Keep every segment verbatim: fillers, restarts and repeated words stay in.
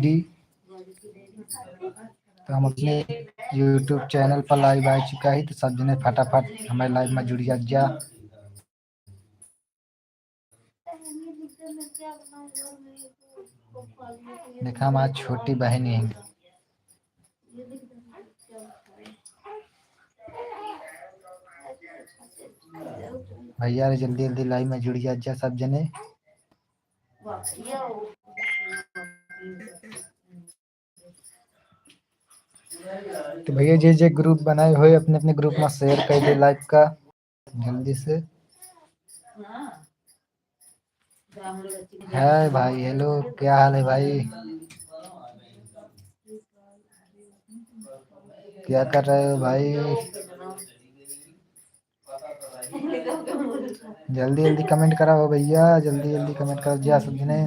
दी। तो हम अपने YouTube channel पर live आ चुका है, तो सब जने फटाफट हमारे live में जुड़ जा। देखा, हमारी छोटी बहन ही है। भैया रे, जल्दी जल्दी live में जुड़ जा, जा सब जने। तो भैया, जे जे group बनाए हुए, अपने अपने group में share कर दे live का जल्दी से। हाय भाई, hello, क्या हाल है भाई? क्या कर रहे हो भाई? जल्दी जल्दी comment कराओ भैया, जल्दी जल्दी comment कर जा सब जने।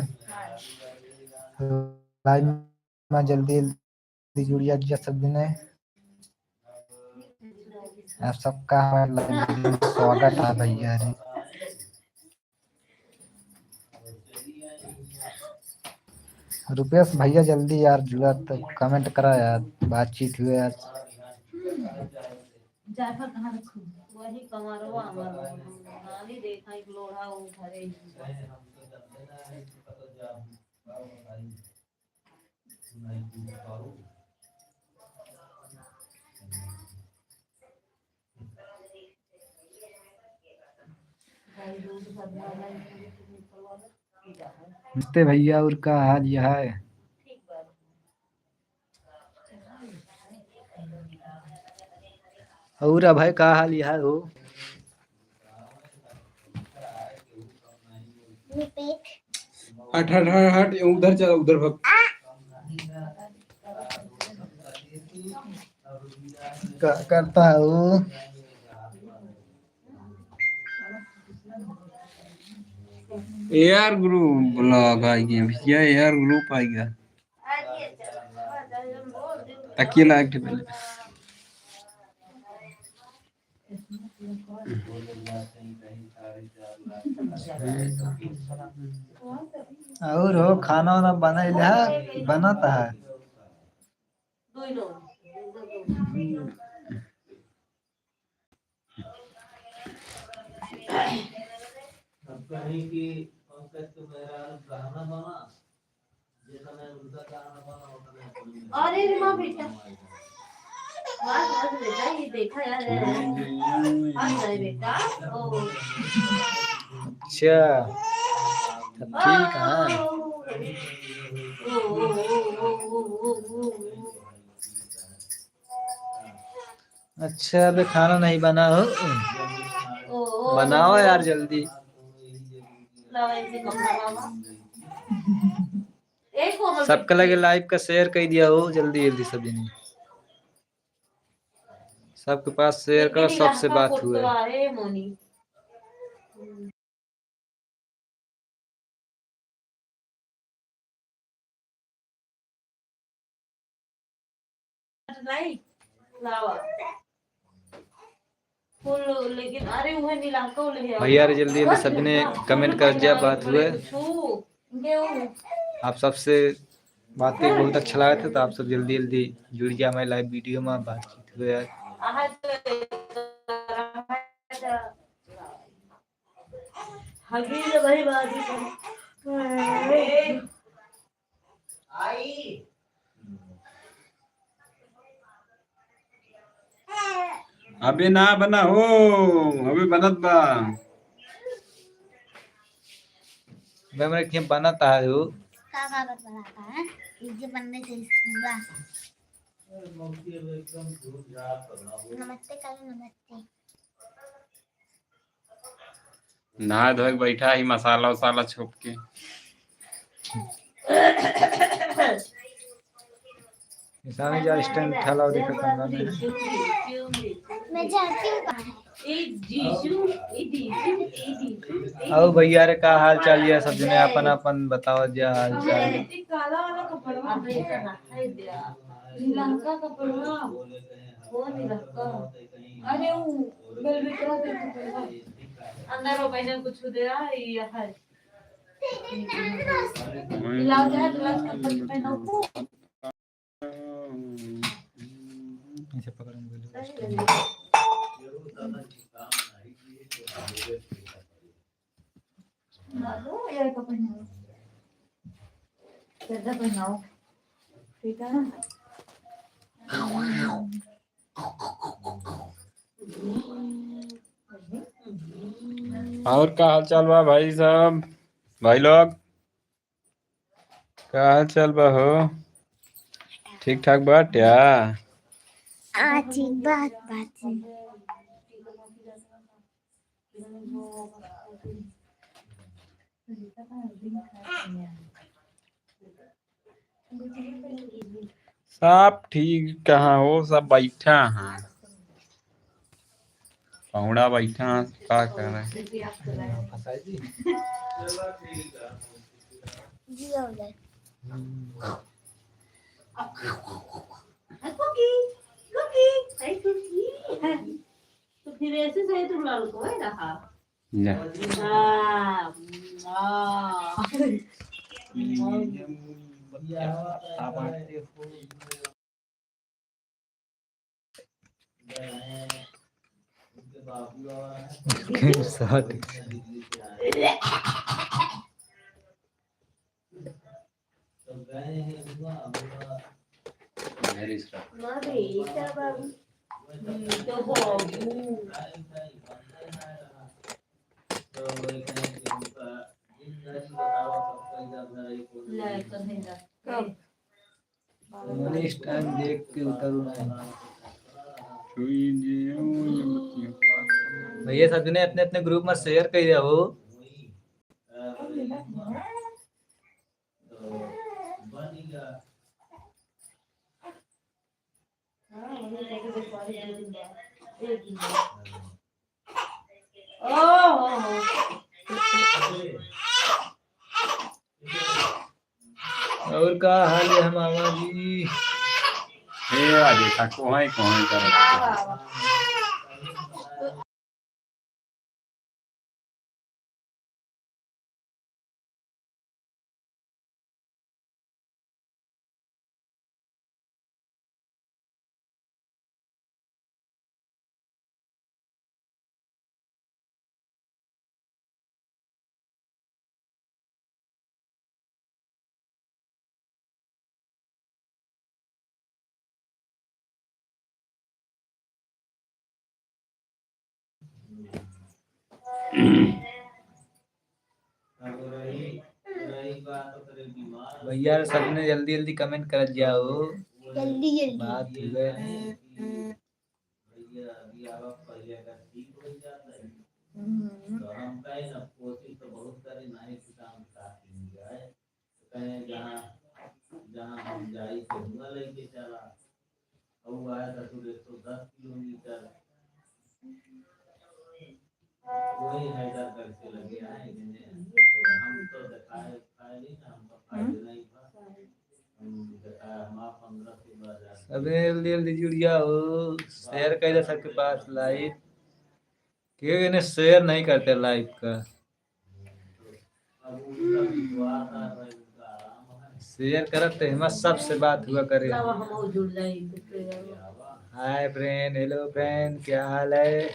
Live में जल्दी जल्दी जुड़ जा, जा सब जने। आप सबका हमारे live में स्वागत है भैया रे। रुपेश भैया जल्दी यार जुड़ा तो comment करा यार, बातचीत हुए यार। जाफर कहाँ रखो? वही कमरवा हमार नानी देखा एक लोढ़ा वो घरे ही। नमस्ते भैया, और का हाल यह है? और अभय का हाल यह है हो? हट, हट, हट, हट, उधर चला, उधर भग। का करता है वो? AR group vlog आ गया भैया, AR group आ गया। तकिए लाग के पहले। और हो, खाना वाना बनैले है, बनत है। अब कहीं कि पंकज के मेहरारू गहना बना, जितना उनका गहना बना, उतना कोई नहीं। अरे रे माँ बेटा। बस, बस बेटा, ये देखा यार, यार। आ जाए बेटा। ओ। अच्छा, तब ठीक है। ओ, ओ, ओ। अच्छा, अबे खाना नहीं बना हो। ओ, ओ, बनाओ ओ। यार जल्दी। लावा, इसे कपड़ा लावा। एक को सबके लगे live का share कर दिया हो, जल्दी जल्दी सब जने। सबके पास share कर, सबसे बात हुए। ए मोनी। लावा। फूल लेकिन, अरे, उहे नीलमका ले आओ। भैया रे, जल्दी जल्दी सबने comment कर दिया, बात हुए। आप सबसे बातें बहुत अच्छा लगा था, तो आप सब जल्दी जल्दी जुड़ गया हमारे live video में, बातचीत हुए यार। हगी तो भाई बात ही कर। अबे ना बना हो, अबे बनत बा। बे मेरे के बनत है हो। का का बत बनाता है? ये बनने से इसका। नमस्ते करो, नमस्ते। नहा धोए के बैठा ही मसाला उसाला छोप के। निशानी जा stand ठाला देखो कमरा में। मैं जाती हूँ बाहर। आओ भैया रे, का हाल चाल है? सब जने अपन अपन बताओ जा हाल चाल। नीलमका कपड़वा। वो नीलमका। अरे, वो velvet रहा, velvet रहा। अंदर वो पहले कुछ दे रहा है, ये है। ब्लाउज है, ब्लाउज का पहनाओ। ऐसे पकड़ में बोलो। ये तो पहनाओ। चड्ढा पहनाओ। ठीक है ना? और का हाल चाल बा भाई साहब, भाई लोग? का हाल चाल बा हो? ठीक ठाक बाट्या? हाँ, ठीक बात, बात। सब ठीक कहाँ हो, सब बैठा हैं। पहुड़ा बैठा है, का कर रहे हैं? जी, हो गए। कुकी, कुकी, हाय कुकी। तो फिर ऐसे से तुम लाल को है रहा। ना। हाँ, हाँ। Screenshot। Money style देख के उतरू ना। भैया सब जने अपने अपने group में share कर दिया हो। और का हाल है मामा जी? हे आ देखा, कोहई कोहई करत। भैया सबने जल्दी जल्दी comment करत जाओ। जल्दी जल्दी। बात हुए। हम्म। सबने जल्दी जल्दी जुड़ जाओ, share कर दे सबके पास live। क्यों इन्हें share नहीं करते live का? Share करत तो हिम्मत सबसे बात हुआ करे। Hi friend, hello friend, क्या हाल है?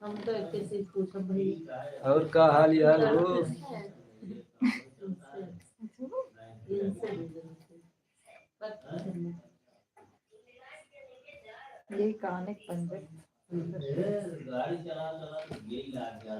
हम तो एक चीज पूछब भाई। और का हाल यार हो? इनसे, इनसे। ये कान एक पंजे। गाड़ी चला चला तो यही लाग गया।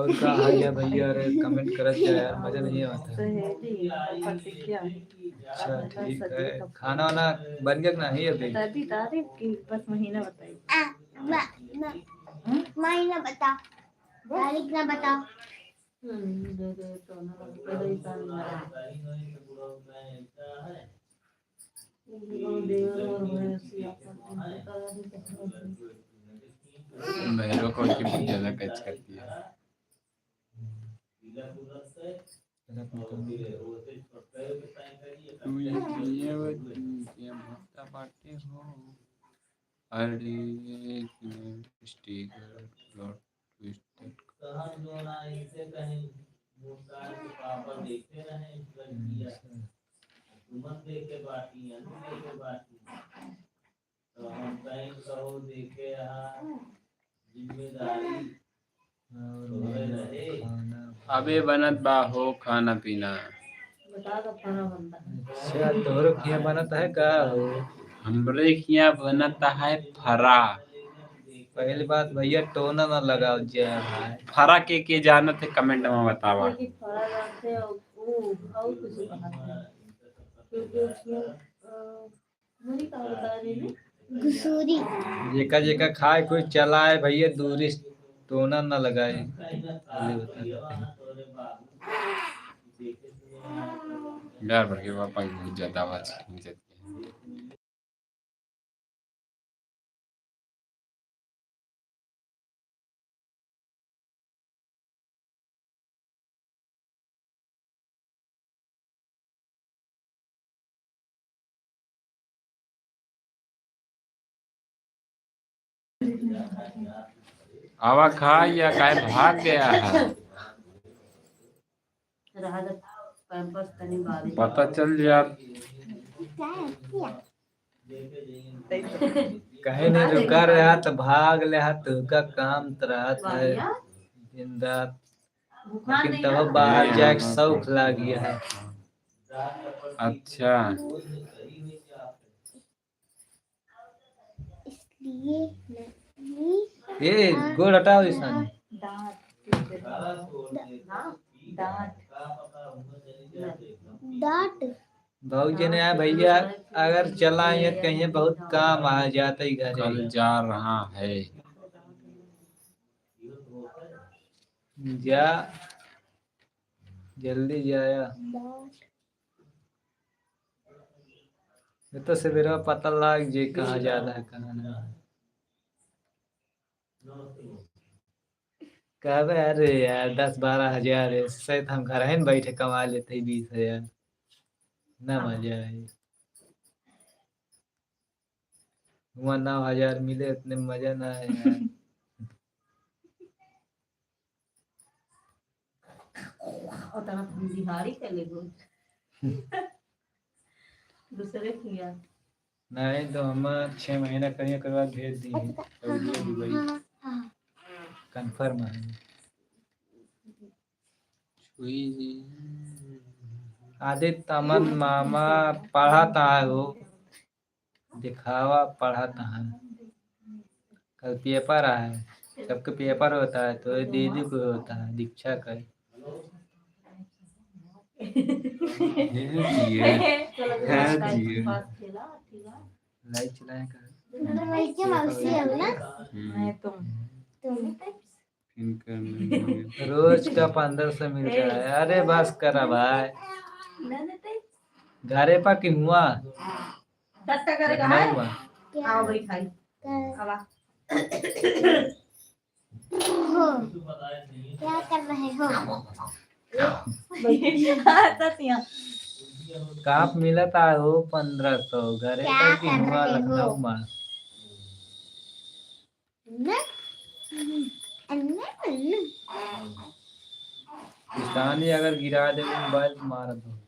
और का हाल है भैया? अरे comment करत जा यार, मजा नहीं आवत है। सहेली, प्रतिज्ञा। अच्छा, ठीक है। खाना वाना बन गया कि नहीं अभी? बता दी तारीख की, बस महीना बताइए। आ, म-, म-, महीना बता, तारीख ना बता। हम्म, दे दे तो ना, दे दे तो ना। भैरव कौन की बहुत ज्यादा catch करती है। तू ये, ये, ये भूत बाटे हो। अरे, sticker, plot twist। कहाँ जो ना इसे कहीं, भूतकाल के पापा देखे रहे लड़कियाँ। तुमन देखे बाटी, अनु देखे बाटी। तो हम कहीं कहो देखे यहाँ जिम्मेदारी। अबे बनत बा हो खाना पीना। बता दो, खाना बनता है। अच्छा, तोहरो खिया बनत है का हो? हमरे खिया बनत है फरा। पहली बात भैया, टोना ना लगाओ जा भाई। फरा के के जानत है, comment में बतावा। लेकिन फरा जानते हो, वो और कुछ कहत है। क्योंकि उसमें, अ, घुसूरी। जेका जेका खाए कोई चलाए भैया, दूरी टोना ना लगाए। पहले बता। यार, भर के पापा की बहुत ज्यादा आवाज निकल जाती है। आवा खा या काहे भाग गया है? रहा जब Pampers तनी बारी। पता चल जात। कहे नहीं रुका रहा तो भाग ले हाथ, तुहका काम तो रहत है दिन रात, लेकिन तब बाहर जाए के शौक लागी है। अच्छा। इसलिए नहीं। ए, गोड़ हटाओ इसान। दांत। दांत। दांत। भौजी ने आया भैया, अगर चला ये कहीं बहुत काम आ जाता ही घर कल जा रहा है। जा, जल्दी जाया। ये तो सवेरे पता लाग जे कहाँ जाना है, कहाँ नहीं। कहबे, "अरे यार, दस बारह हजार है, शायद हम घर ही में बैठे कमा लेते हैं बीस हजार।" ना मजा आए। हुआ नौ हजार मिले, इतने मजा ना आए यार। उतना तुम बिहारी चले गो। दूसरे किया। नहीं तो हम छह महीना करिए, ओकर बाद भेज दी। अच्छा, सऊदी, हाँ, दुबई। हाँ, हाँ। Confirm है। आदित्य अमन मामा पढ़त है हो। दिखावा पढ़त है। कल paper है, सबके paper होता है, तो ये दीदी को होता है, दीक्षा का। हे जिए, हे जिए। Light चलाए का? हम्म। नहीं, तुम। तुम। फिर करना ही है। रोज का पन्द्रह सौ मिलता है। अरे बस करा भाई। घरे पा कि हुआ? दस का करे का है? हुआ? आओ भाई खाई। क्या? अब आ। हो। क्या कर रहे हो? हाँ, सतिया। काप मिलत है हो पन्द्रह सौ, घरे क्या पा कि कर हुआ रहे हो? लखनऊ में? किसानी अगर गिरा दे, mobile मार दो।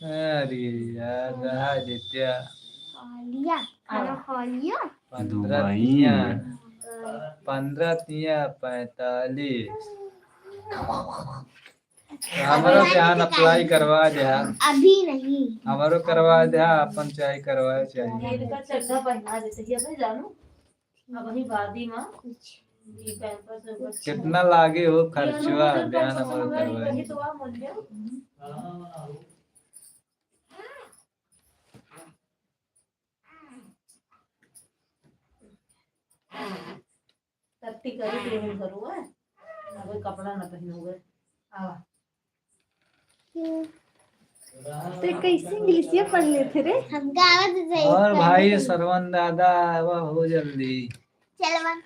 अरे यार, रहा देत्या। खा लिया, खाना खा लिया। पन्द्रह दुबई। तिया, पन्द्रह तिया पैंतालीस। तो हमरो के यहाँ apply करवा दे। अभी नहीं। हमरो करवा दे, अपन चाहे करवाए चाहे। इनका चड्ढा पहना देते हैं, अबे जानू। अब वही बादी माँ, ये Pampers वैम्पर्स कितना लागे हो खर्चवा, बयान हमरो करवाए। तो आ मन गया। तत्ती करी के हम करूँ, अब कपड़ा ना पहनूंगे। आवा। तो कैसे इंग्लिशिया पढ़ लेते रे? हमका आवत है। और भाई सरवन दादा, आवा हो जल्दी। चलवा।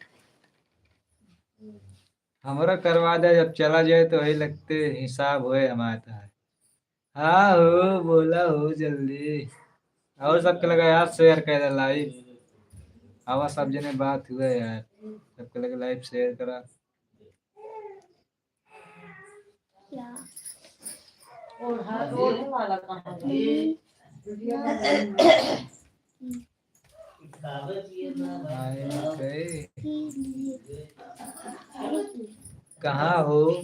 हमरा करवा दे, जब चला जाए तो वही लगते हिसाब होए हमारे तो। हाँ हो, बोला हो जल्दी। और सबके लगे यार share कर दे live। आवा सब जने बात हुआ यार, सबके लगे live share करा। क्या? और हाथ ओढ़े वाला कहाँ है? कहाँ हो?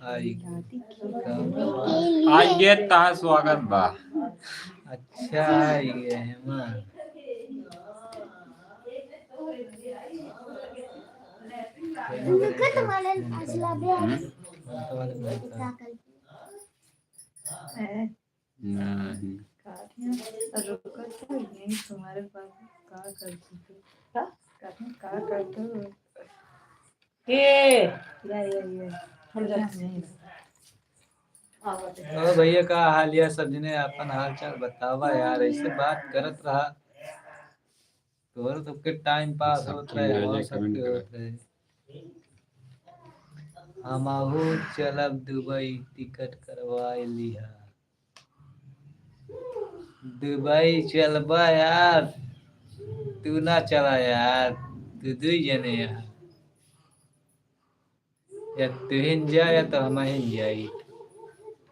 आई। आई गे, तहाँ स्वागत बा। अच्छा, आई गे है माँ। नहीं। कातिया, रुको तो, यही तुम्हारे पास का करती तू? का? कातिया, का करती तू? के? या, या, या। हम जा। नहीं। ओ भैया, का हाल या? सब जने आपन हाल चाल बतावा यार, ऐसे बात करत रहा। तोहर सबके time pass होत रहे, हमरो सबके होत रहे। हमहू चलब दुबई, टिकट करवाए लिहा। दुबई चलबा यार, तू ना चला यार, तू दुई जने यार। या तू हिन जा या तो हम हिन जाई।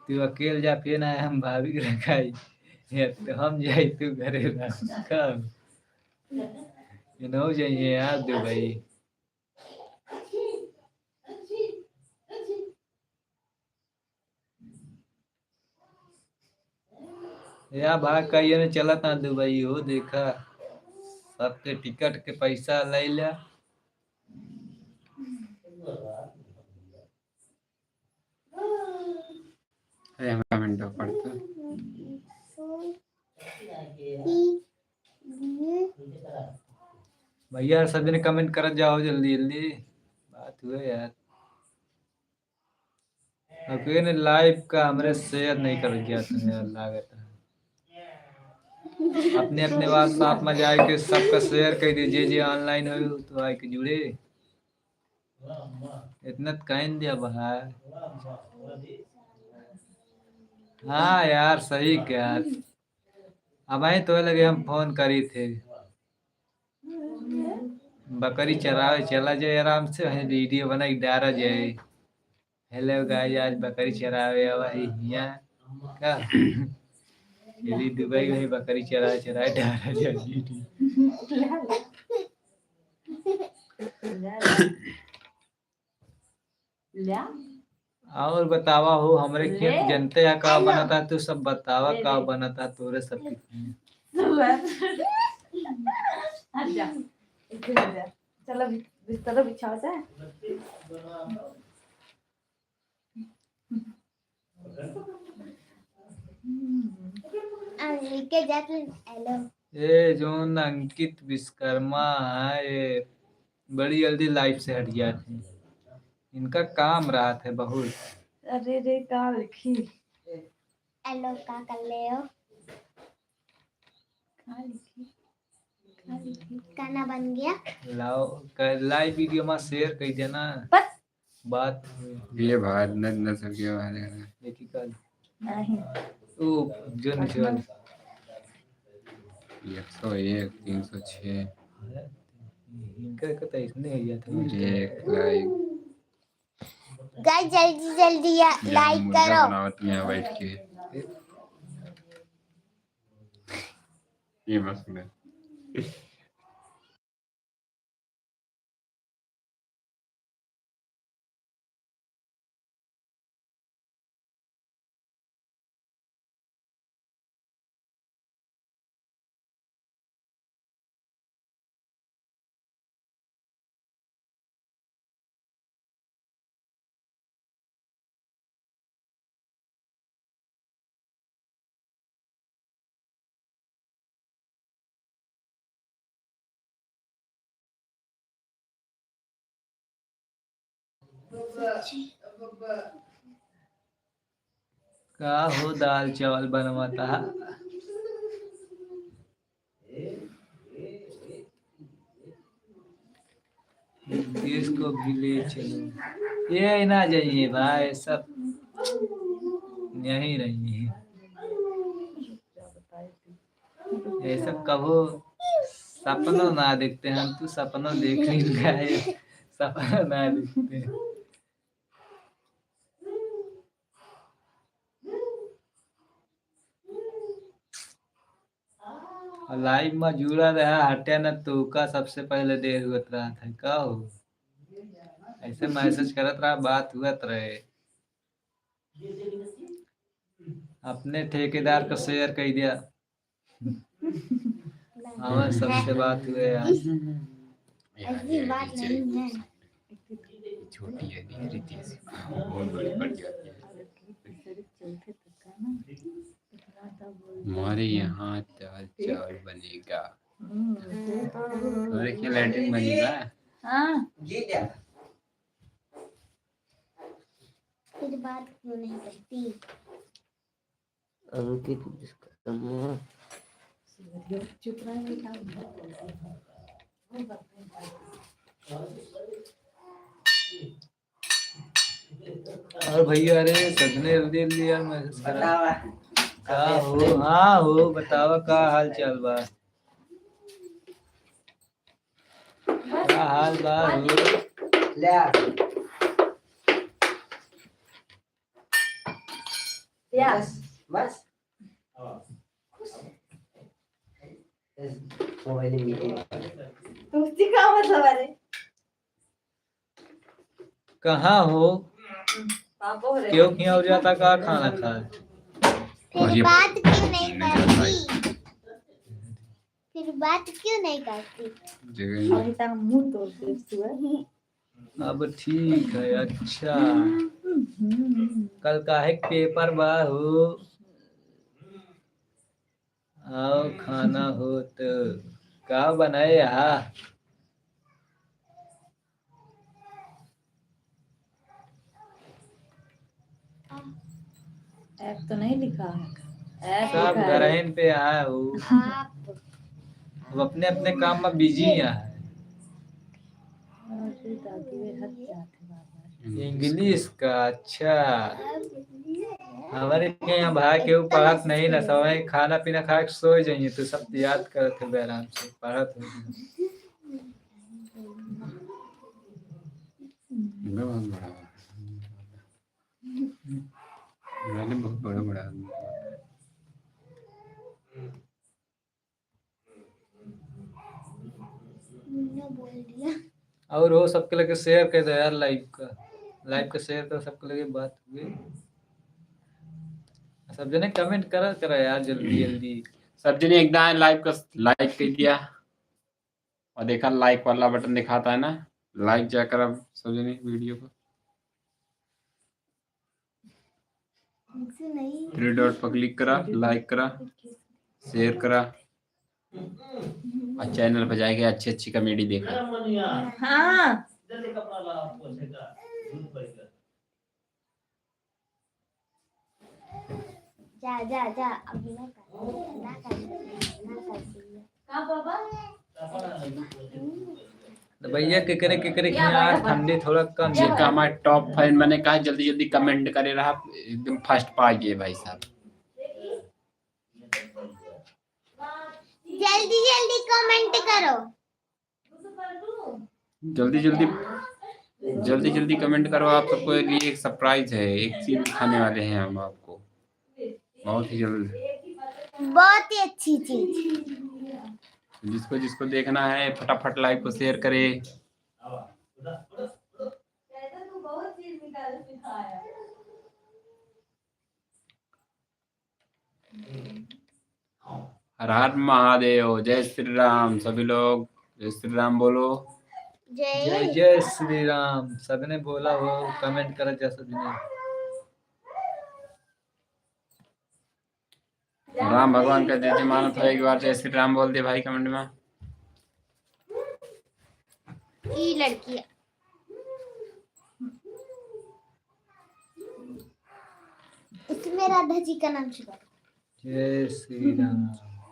तू अकेल जा, फिर ना हम भाभी के रखाई। या तो हम जाई, तू घरे रह। कब? इनहू जाइए यार दुबई। या भाई कहिए ने चलत ना दुबई हो, देखा सबके टिकट के पैसा ले ला। अरे, हम comment पढ़ते। भैया, सब जने comment करत जाओ जल्दी जल्दी, बात हुए यार। अब के ने live का हमरे share नहीं कर गया तुम्हें लागत है। अपने अपने WhatsApp में जाए के सबका share कर दीजिए, जे online हो तो आए के जुड़े। इतना तो कह दिया भाई। हाँ यार, सही कहा। अब आई तो लगे हम phone करी थे। बकरी चरावे चला जाए आराम से, वहीं video बना के डारा जाए। Hello guys, आज बकरी चरावे आवा ही हिया का? यदि दुबई में बकरी चरावे चरावे डारा जाए video। ल्या। और बतावा हो, हमरे खेत ले, जनते है का आइला। बनता, तू सब बतावा ले, का ले। बनता तोरे सब के। सुबह। हट जा। इधर आ जा। चलो बि-, बिस्तर बिछाओ जा। अंकित जात हेलो। ए, जोन अंकित विश्वकर्मा है, ये बड़ी जल्दी live से हट जाते हैं। इनका काम रहत है बहुत। अरे रे, का लिखी? हेलो, का कर ले हो? का लिखी? का लिखी? खाना बन गया? लाओ, क-, live video में share कर देना। बस। बात। ये भाई, न-, नजर के बाहर है। देखी कल। नहीं। ओ, जो नीचे वाला। एक सौ एक, तीन सौ छह। इनका का तो इतने ही है, तो एक like। Guys, जल्दी, जल्दी या-, या like मुर्गा करो। बनावत में बैठ के। ये मस्त है। का हो दाल चावल बनवाता है? इसको भी ले चलो। ये ना जाइए भाई, सब यहीं रहिए। ये सब कबो सपनों ना देखते, हम तो सपनों देख नहीं पाए, सपनों ना देखते। और live में जुड़ा रहा, हटे न तो का सबसे पहले देर होत रहत है, का हो? ऐसे message करत रहा, बात हुअत रहे। अपने ठेकेदार का share कर दिया। हमारे सबसे बात हुए आज। यार, ऐसी ये बात नीचे नहीं है। छोटी है, नहीं, रितेश। बहुत बड़ी पड़ जाती है। हमारे यहाँ दाल चावल बनेगा। हमारे यहाँ लैट्रिन बनेगा। हाँ। फिर बात क्यों नहीं करती? अंकित जिसका समूह। चुप रह बेटा। और भैया, अरे, सजने जल्दी जल्दी यार, message करा। बतावा। का हो? हाँ हो, बतावा, का हाल चाल बा? का हाल बा हो? ले आ। या। बस, बस। बस, मोबाइल में ये। तुमसे का मतलब है रे? कहाँ हो? पापा हो रे। क्यों, क्यों हो जाता, का खाना खाए? फिर और ये बात क्यों नहीं करती? फिर बात क्यों नहीं करती? जगह ही नहीं। अभी तक मुंह तोड़ दे तू है। अब ठीक है, अच्छा। कल काहे के paper बा हो? आओ खाना हो तो का बनाए हा? App तो नहीं लिखा है। App सब लिखा है। घरहिन पे आए हो। आप। अब अपने अपने काम में busy है। अरे दादी, रे हट जात है बाबा। English का, अच्छा। हमारे के यहाँ भाई केहू पढ़त नहीं ना, सब वही खाना पीना खा के सो जाइए, तो सब याद करत है आराम से, पढ़त है। बहुत बड़ा। मैंने बहुत बड़ा बड़ा आदमी। और हो सबके लगे share कर दो यार, live का, live का share कर सबके लगे, बात हुए। सब जने comment करा करा यार, जल्दी जल्दी। सब जने एक दाएं live का like कर दिया। और देखा, like वाला button दिखाता है ना, like जा करा सब जने video को। हमसे नहीं। Three dot पर click करा, like करा, share करा, और channel पर जाके अच्छी अच्छी comedy देखा। हाँ। जा, जा, जा, अब ना कर, ना कर, ना कर, सुनिए। तो भैया, केकरे, केकरे के यहाँ ठंडी थोड़ा कम है। जेका हमारे top fan, मैंने कहा जल्दी जल्दी comment करे रहा, एकदम first पा गए भाई साहब। जल्दी जल्दी comment करो। जल्दी जल्दी, जल्दी जल्दी comment करो, आप सबको लिए एक surprise है, एक चीज दिखाने वाले हैं हम आपको बहुत ही जल्द। बहुत ही अच्छी चीज। जिसको जिसको देखना है, फटाफट live को share करे। हर हर महादेव, जय श्री राम। सभी लोग जय श्री राम बोलो। जय जय जय श्री राम। सबने बोला हो, comment करत जा सबने। राम भगवान का जय जय मानत हो, एक बार जय श्री राम बोल दे भाई comment में। ई लड़की। उसमें राधा जी का नाम छुपा दो। जय श्री राम।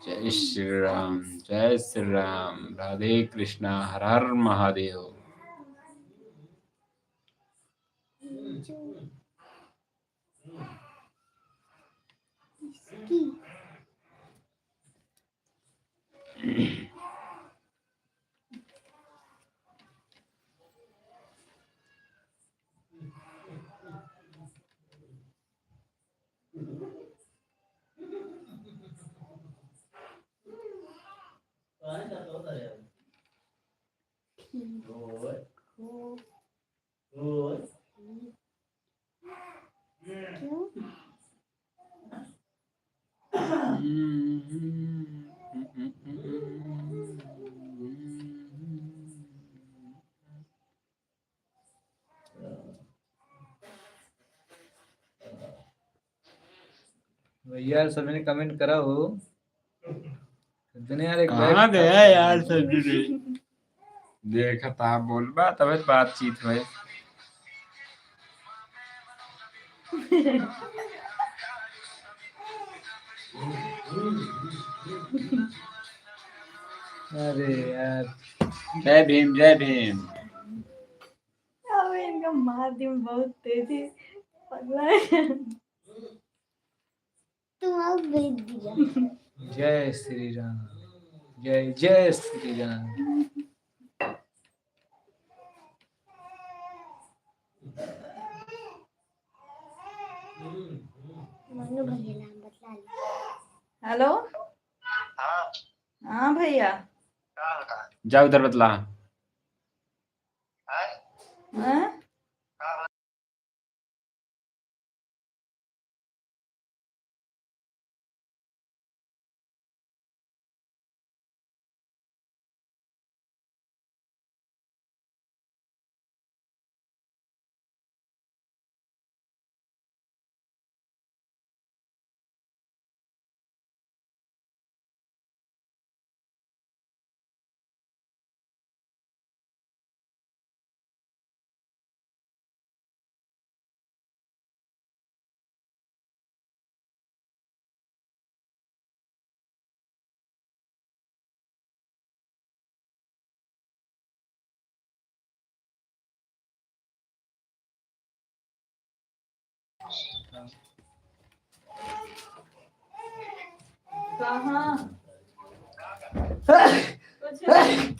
जय श्री राम, जय श्री राम, राधे कृष्णा, हर हर महादेव। भैया, सबने comment करा हो। इतने यार, एक कहाँ बार गया यार सब जने? देखा था, बोलबा तबे बातचीत होए। अरे यार। जय भीम, जय भीम। अबे इनका मार दी बहुत तेज है, पगला है। तुम आओ भेज दिया। जय श्री राम, जय जय श्री राम। मनु भैया नाम बतला ले। हेलो। हाँ। हाँ भैया। का होता है? जा उधर बतला। हैं? हाँ। कहाँ? कुछ नहीं।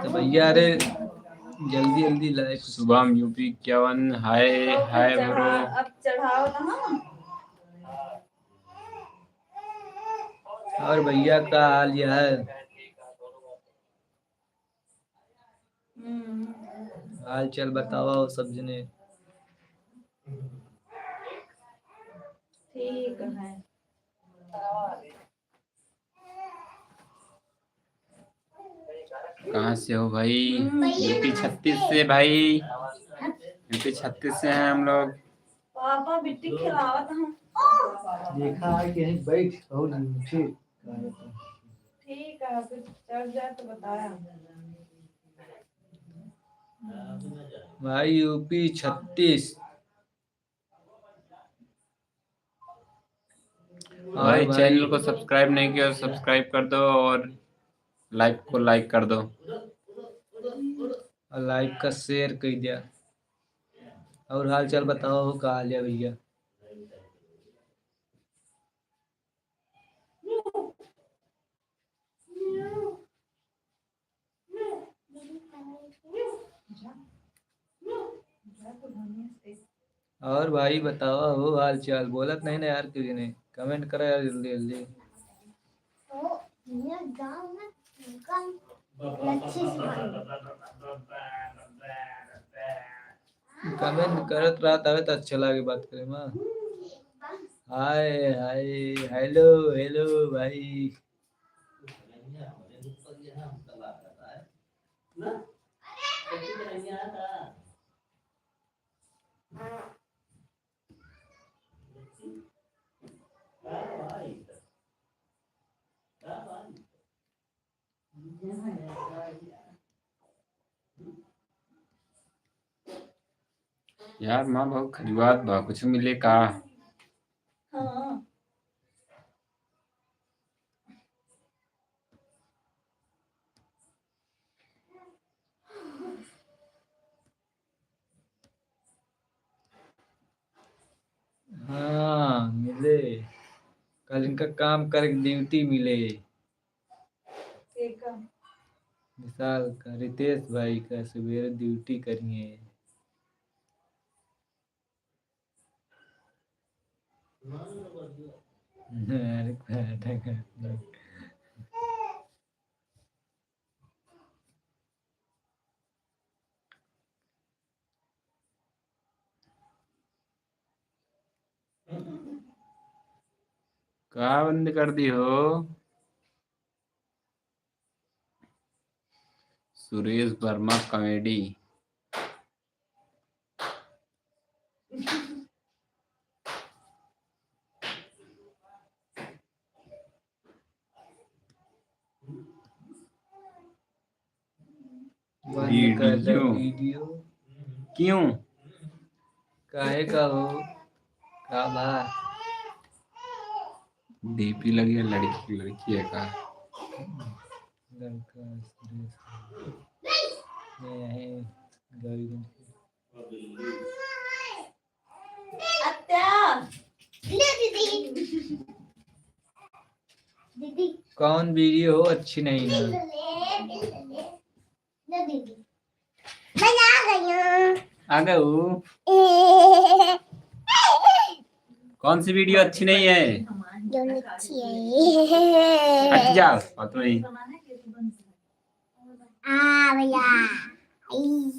तो भैया रे, जल्दी जल्दी like। शुभम यूपी इक्यावन, हाय, हाय ब्रो। अब चढ़ाओ ना। और भैया का हाल यह है? हम्म। हाल चाल बतावा हो सब जने। ठीक है। कहाँ से हो भाई? हम्म। यूपी छत्तीस से भाई। यूपी छत्तीस से हैं हम लोग। पापा बिट्टी खिलावत हैं। देखा है कि यहीं बैठ और फिर ठीक है, फिर चढ़ जाए तो बताया। भाई यूपी छत्तीस। और भाई भाई channel को subscribe नहीं किया, subscribe कर दो और live को like कर दो। और live का share कर दिया। और हाल चाल बताओ, का हाल है भैया? और भाई बतावा हो हाल चाल, बोलत नहीं ना यार, किसी ने comment करा यार जल्दी जल्दी। तो ये गाँव में, गाँव अच्छे से comment करत रहा तबे तो अच्छा लागे बात करे में। हाय हाय, hello hello भाई। यार, माँ बहुत खजुआत बा, कुछ मिले का? हाँ। हाँ, मिले। कल इनका काम करे के ड्यूटी मिले। के का? विशाल का, रितेश भाई का सुबेरे ड्यूटी करिए। अरे, का बंद कर दी हो? सुरेश वर्मा कॉमेडी। बंद कर दो वीडियो। वीडियो। क्यों? काहे का हो? का बा? डीपी लगी है, लड़की, लड़की है का? लड़का, सुरेश। ये है, गौरीगंज के। आत्या। ले दीदी। दीदी। कौन वीडियो हो, अच्छी नहीं ना। ले, ले, ले, ले। ले दीदी। मैं आ गई हूँ। आ गए हो? ए। कौन सी वीडियो अच्छी नहीं है? जो अच्छी है। हट जा, बात नहीं। आ भैया। आई।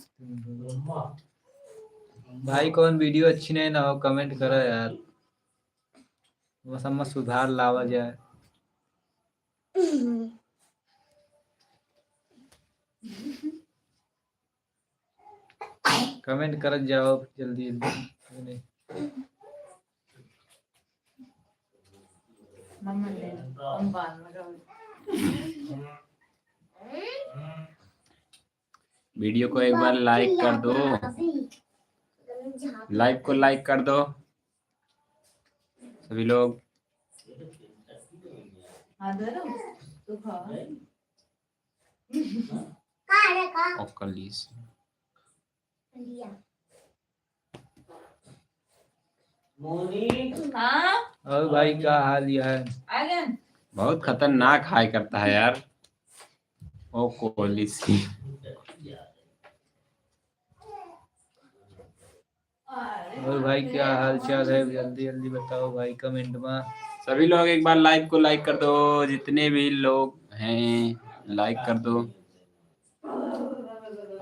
भाई, कौन वीडियो अच्छी नहीं ना हो, कमेंट करो यार, बस हम सुधार लावा जाए। कमेंट करत जाओ जल्दी जल्दी। मम्मा ले लो, हम बाद में खाओ। वीडियो को एक बार लाइक कर दो, लाइव को लाइक कर दो सभी लोग। हाँ, दे दो, तू खा। का रे का? ओकलीस। लिया। हाँ? और भाई, का हाल है? आ गए। बहुत खतरनाक हाय करता है यार। ओ कोहली सी। और भाई, क्या हाल चाल है? जल्दी जल्दी बताओ भाई, कमेंट में। सभी लोग एक बार लाइव को लाइक कर दो, जितने भी लोग हैं लाइक कर दो,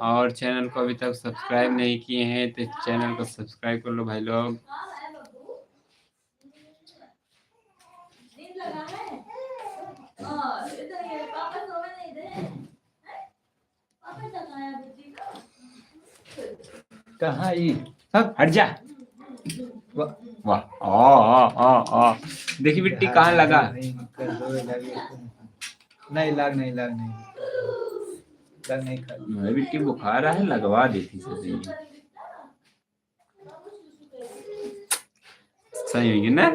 और चैनल को अभी तक सब्सक्राइब नहीं किए हैं तो चैनल को सब्सक्राइब कर लो भाई लोग। कहाँ ई? हट जा। वाह, वाह। आ, आ, आ, आ। देखी बिट्टी कहाँ लगा? नहीं, कर दो, लगे। नहीं, लाग नहीं, लाग नहीं। लाग नहीं खा। अरे बिट्टी बुखार है, लगवा देती सही। सही होगी ना?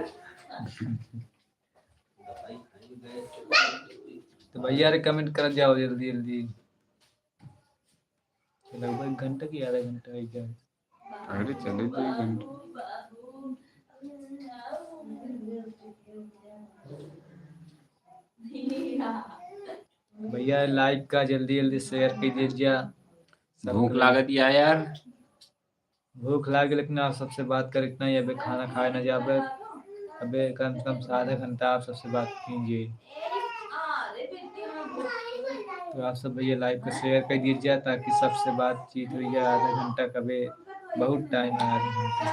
तो भैया रे, कमेंट कर जाओ जल्दी जल्दी। लगभग एक घंटा की आधा घंटा हो गया। अरे चले तो एक घंटा। भैया लाइव का जल्दी जल्दी शेयर कर दीजिए। भूख लागत या यार। भूख लागे, लेकिन आप सबसे बात करे इतना ही, अबे खाना खाए ना जाबे, अबे कम से कम आधा घंटा आप सबसे बात कीजिए। तो आप सब भैया लाइव को शेयर कर दीजिए, ताकि सबसे बातचीत हो जाए। आधा घंटा कबे बहुत टाइम है, आधा घंटा।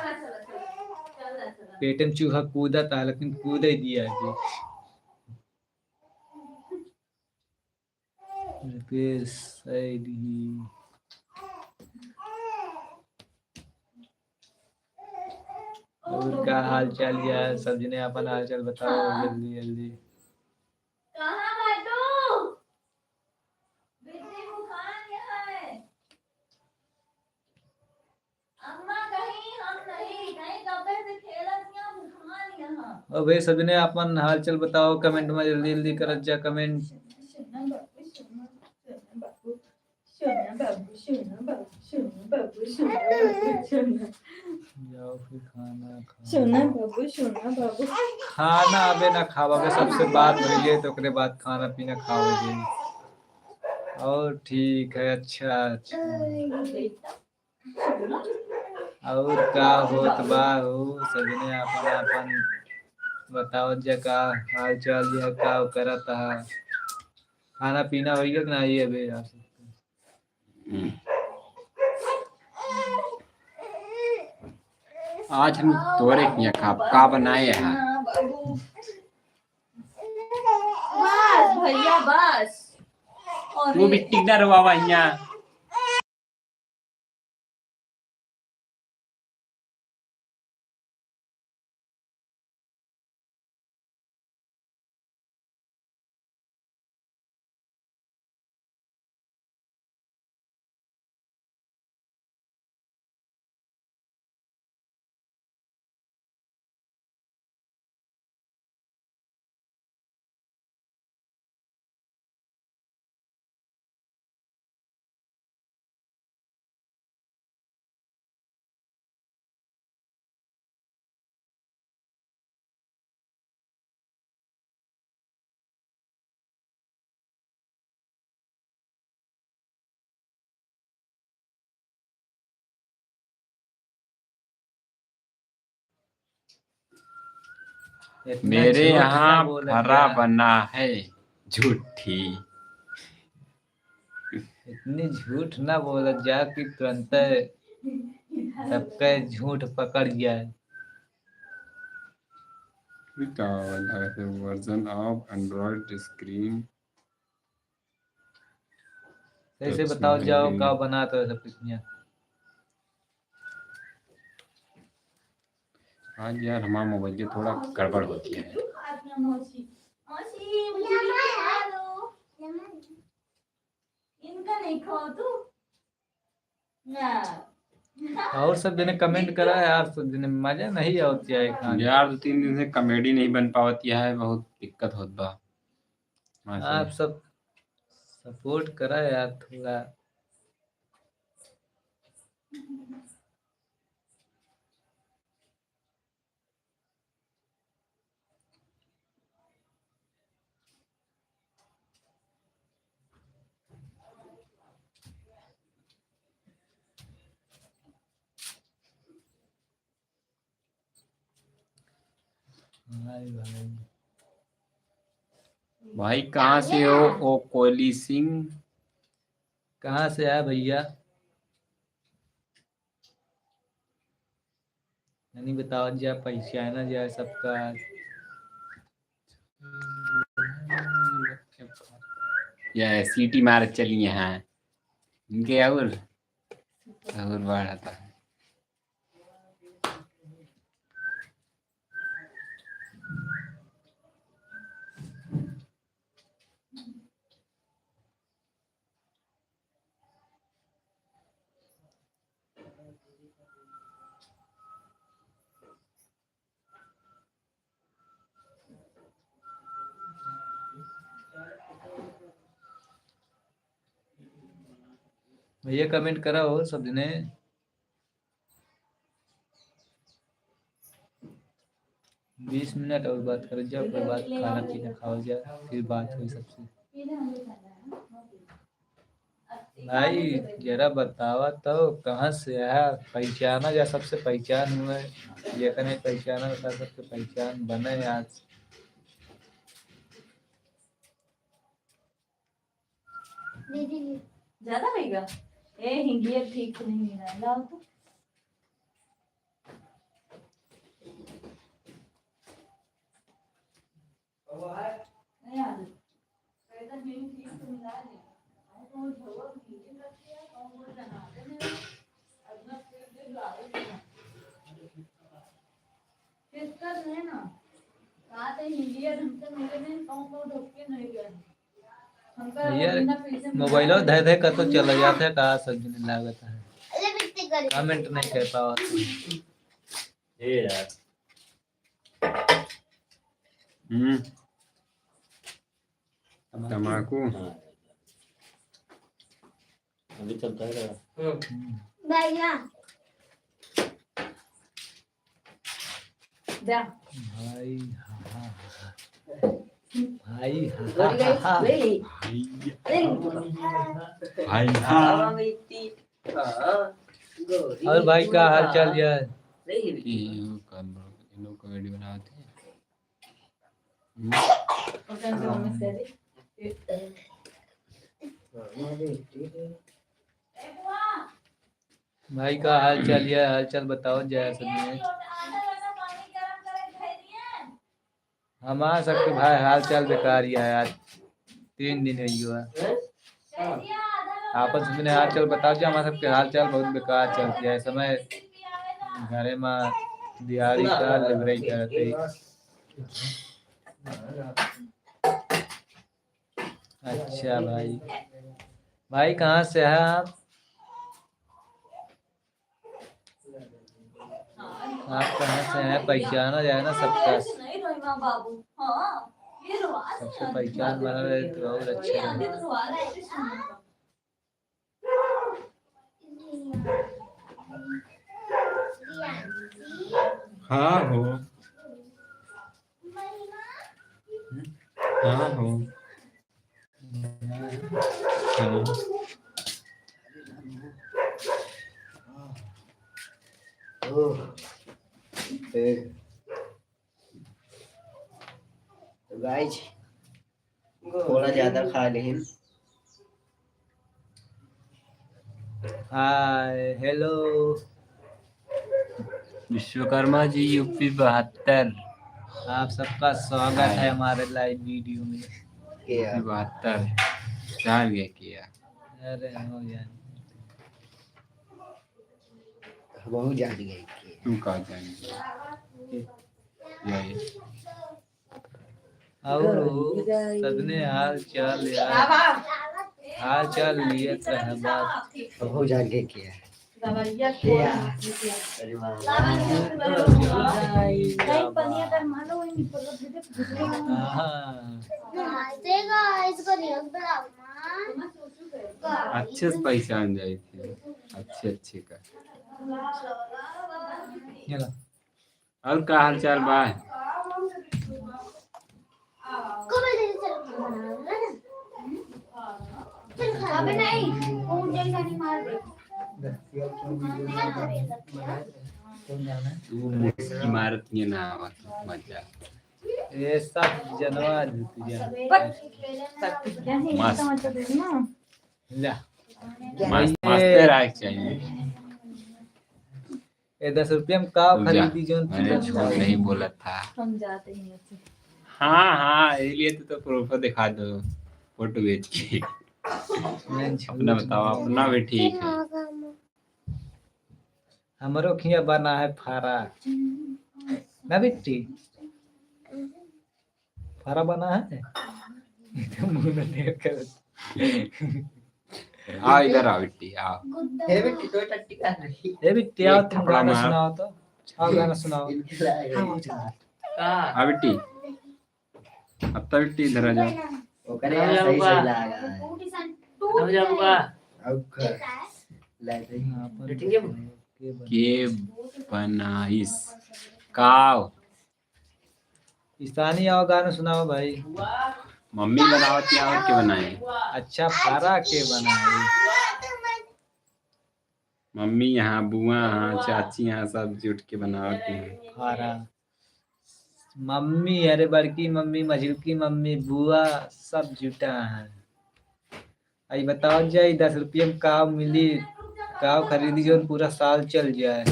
पेट में चूहा कूदा था, लेकिन कूदे दिया है। रितेश सैनी। और का हाल चाल या? सब जने अपन हाल चाल बताओ जल्दी जल्दी। कहाँ बाटू? बिट्टी मुखान यहाँ है। अम्मा कहीं और भाई, सबने अपन हालचाल बताओ comment में, जल्दी जल्दी करत जा comment। जाओ फिर खाना खाओ। खाना अबे ना खावा, अबे सबसे बात होइए तो ओकरे बाद खाना पीना खाओगे। और ठीक है, अच्छा, अच्छा। और का होत बा हो, सबने आपन आपन बतावत जा, का हाल चाल या का करत हा। खाना पीना होइगा कि नाही अबे यार? आज हम तोरे किया का, का बनाए हैं? बस भैया, बस। और तू भी टिकदार बाबा यहाँ। इतना मेरे झूठ ना यहाँ बोला फरा जा। बना है झूठी। इतनी झूठ ना बोला जा कि तुरंत सबके झूठ पकड़ जाए। ये का वाला है? Version of Android screen कैसे touch बताओ जाओ screen। का बनात हो सब कुछ यहाँ? आज यार हमारा मोबाइल के थोड़ा गड़बड़ होती है। इनका नहीं खाओ तू। ना। और सब जने comment करा यार, सब जने मजा नहीं आवत है खाने। यार, दो तीन दिन से comedy नहीं बन पावत है, बहुत दिक्कत होत बा। हाँ, आप सब support करा यार थोड़ा। हाय भाई। भाई, कहाँ से हो, ओ कोयली सिंह? कहाँ से आए भैया? नहीं बताओ जा, पहचाना जाए सबका। या सीटी मार चली यहाँ। इनके और, और बढ़ाता है। भैया comment करा हो सब जने। बीस मिनट और बात कर जा, ओकर बाद खाना पीना खाओ जा, फिर बात होई सबसे। भाई, जरा बतावा तो, कहाँ से आया? पहचाना जा, सबसे पहचान हुए, जेकर नहीं पहचाना, ओकर सबसे पहचान बने आज। ज्यादा होइगा? ए, हिंगिया ठीक से नहीं मिला, लाओ तो। यार, मोबाइलो धे धे कतो चला जाता है, का सब दिन लागत है। Comment नहीं कर पावत। ए यार। हम्म। तमाकू। हाँ। अभी चलता है। हम्म। भैया। जा। भाई, हाँ, हाँ, हाँ। भाई, हाँ, हाँ, हाँ, हाँ। भाई, हाँ। और भाई, का हाल चाल है? ये, ये, इनको कॉमेडी बनाते हैं। भाई, का हाल चाल है? हाल चाल बताओ जरा सब में। हमार सबके भाई हाल चाल बेकार ही है यार, तीन दिन हो गया। आपस में हाल चाल बताओ जी, हमार सबके हाल चाल बहुत बेकार चलती है। समय घरे में दिहाड़ी का लेबराई करते। अच्छा भाई, भाई कहाँ से हैं आप? आप कहाँ से हैं? पहचाना जाए ना सबका, सबसे पहचान बना रहे तो और अच्छा है। हाँ हो। हाँ हो। हाँ। ओह। ए। तो गाइस, थोड़ा ज्यादा खा लेहिन। हाय, हेलो। विश्वकर्मा जी, यूपी बहत्तर। आप सबका स्वागत है हाय। हमारे लाइव वीडियो में। यूपी बहत्तर। जान गए क्या? अरे हो यार। बहुत जान गए क्या? तुम कहाँ जान गए? यही। और सबने हाल चाल यार, हाल चाल लियत रहे बात। हो जाके क्या? क्या? अरे वाह। हाँ। अच्छे से पहचान जाए थे, अच्छे अच्छे का। ये ला। और का हाल चाल बा? तू मुस्की मारत ये ना आवत मजा। ये सब जनवा देती है। मस्त। ला। मस्त, मस्त रहे चाहिए। ए, दस रुपया में का तू जा, खरीदी जौन मैंने चीज झूठ नहीं बोला था। हम जाते ही नहीं थे। हाँ, हाँ, ये लिए तो, तो प्रूफ दिखा दो, फोटो भेज के। मैं झूठ अपना बताओ, नहीं अपना भी ठीक है। हमरो खिया बना है फारा। ना बिट्टी? फारा बना है? ये तो मुंह में देख कर। आ, इधर आ बिट्टी, आ। हे बिट्टी, तो टट्टी कर रही। हे बिट्टी, आओ, एक तुम थप्पड़ गाना मार। सुनाओ तो। आओ, गाना सुनाओ। इनके लायक है। आओ, चलो। का? आ बिट्टी। अब तो बिट्टी इधर आ जाओ। ओकरे यहाँ सही, सही लगा है। अब जाओ बा। अब कर। ले दे। हाँ, अपन ठीक है। के बनाइस? काव? स्थानीय आओ, गाना सुनाओ भाई। मम्मी बनावत या और के बनाए? अच्छा, फारा के बनाए? मम्मी यहाँ, बुआ यहाँ, चाची यहाँ, सब जुट के बनावत हैं। फारा। मम्मी, अरे बड़की मम्मी, मझिलकी मम्मी, बुआ, सब जुटा है। आई बताओ जाए, दस रुपये में का मिली, का खरीदी जौन पूरा साल चल जाए।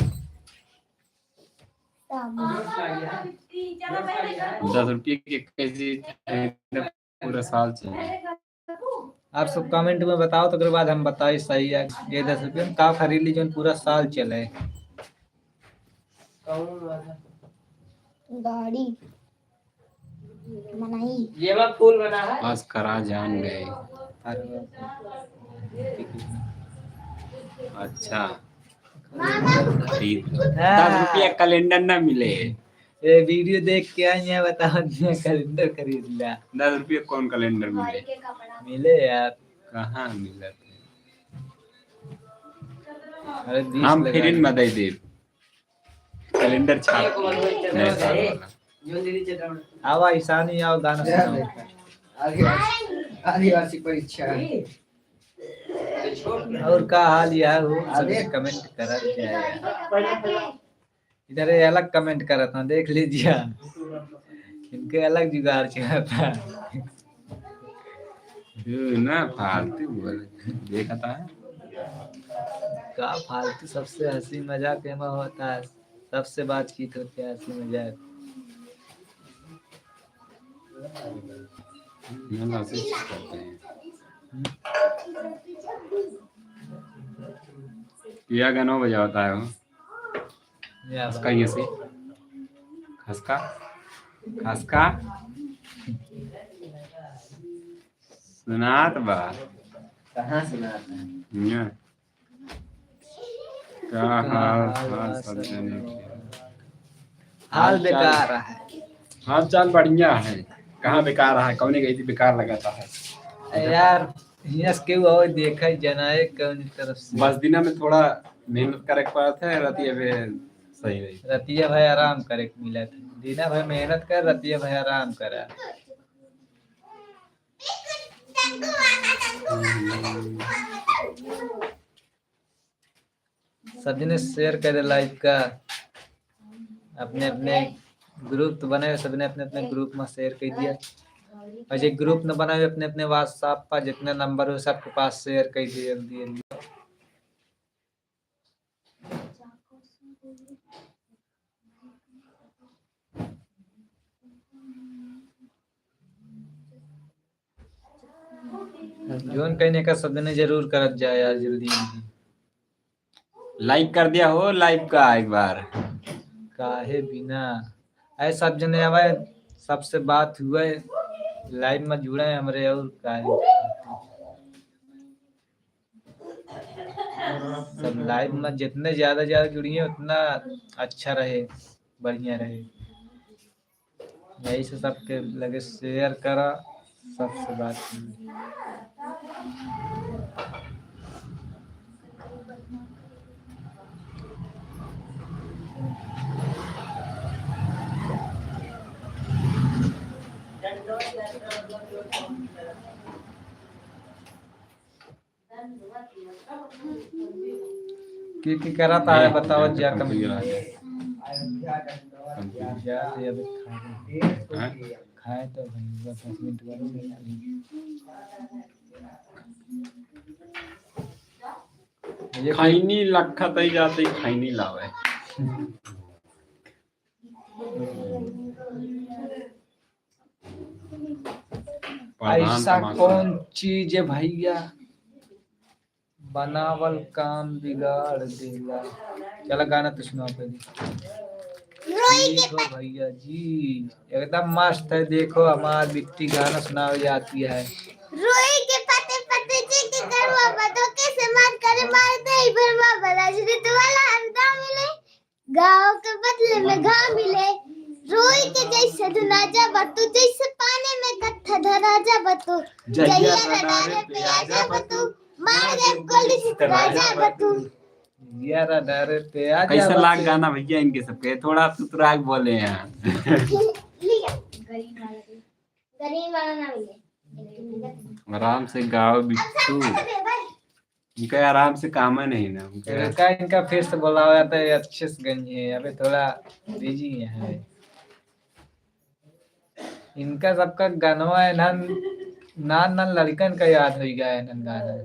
दस रुपये के कैसे पूरा साल चले? आप सब कमेंट में बताओ, तो ओकरे बाद हम बताई सही है। ये दस रुपये में का खरीद ली जौन पूरा साल चले? गाड़ी बनाई। ये बा फूल बना है। बस करा जान गए। अच्छा। खरीद लो। हाँ। दस रुपया कैलेंडर ना मिले। ये video देख के आई है, बताओ, कैलेंडर खरीद लिया। दस रुपये कौन कैलेंडर मिले? मिले यार। कहाँ मिला? अरे, बीस हम लगा free में दे देब। कैलेंडर छाप के, नया साल वाला। आवा, ईशानी, आओ, गाना सुनाओ। आदिवासी, आदिवासी परीक्षा। और का हाल यार हो? सब अरे। Comment करत जाए। इधर ये अलग comment करत हैं, देख लीजिए। इनके अलग जुगाड़ चलता है। तू ना फालतू बोल, देखता है। का फालतू, सबसे हंसी मजाक एमा होता है, सबसे बातचीत होती है, हंसी मजाक। ना, ऐसे ही करते हैं। किया गाना बजाता है वो। या खसका बात। ये से। खसका। खसका। सुनात बा। कहाँ सुनात है? ये। का हाल, हाल बा सब जने के? हाल बेकार है। हाल चाल बढ़िया है। कहाँ बेकार है? कौने गई थी बेकार लगाता है? ए यार, हियाँ से केहू और देखे, जनाए कौन तरफ से। बस दिना में थोड़ा मेहनत करे के पड़त है, रतिया भे सही रही। रतिया भे आराम करे के मिलत है। दिना भे मेहनत कर, रतिया भे आराम करा। सब जने share कर दे live का, अपने अपने group तो बनाए, सब जने अपने अपने group में share कर दिया। और जे group न बनाए, अपने अपने WhatsApp पर जितने number हो सबके पास share कर दिए जल्दी जल्दी। जोन कहीं का सब जने जरूर करत जाए यार, जल्दी जल्दी। Like कर दिया हो live का एक बार। काहे बिना, ऐ सब जने आवे, सबसे बात हुए, live में जुड़े हमरे, और काहे। सब live में जितने ज्यादा ज्यादा जुड़िए उतना अच्छा रहे, बढ़िया रहे। यही से सबके लगे share करा, सबसे बात करी। के के करत है, बताओ जा, comment। जा, तो अभी खा ले। हाँ? खाए तो भैया, दस मिनट बाद। ये खैनी लखत ही जाते, खैनी लावे। ऐसा कौन चीज है भैया, बनावल काम बिगाड़ देला। चला गाना तो सुनाओ पहले। रोई के देखो भैया जी, एकदम मस्त है। देखो हमार बिट्टी गाना सुनावे जाती है। रोई के पते पते जी के गरवा बदो के से मार करे मार दे भरवा बला श्री वाला अंदा मिले। गाँव के बदले में घाम मिले, रोई के जैसे धुना जा बतू, जैसे पानी में कत्था धरा जा बतू, जहिया रडारे पे आ जा बतू, मार दे गोली से राजा बतू। जहिया रडारे पे आ जा कैसा लाग बतू। गाना भैया इनके सबके, थोड़ा सुतराग बोले हैं। लिया। गरीब वाला ना मिले। आराम से गाओ बिट्टू। उनका आराम से काम है नहीं ना, उनका इनका, इनका फिर से बुलावा जाता है, अच्छे से गंजी है, अबे थोड़ा busy है। इनका सबका गनवा है ना, ना, ना लड़कन का याद हो गया है ना गाना।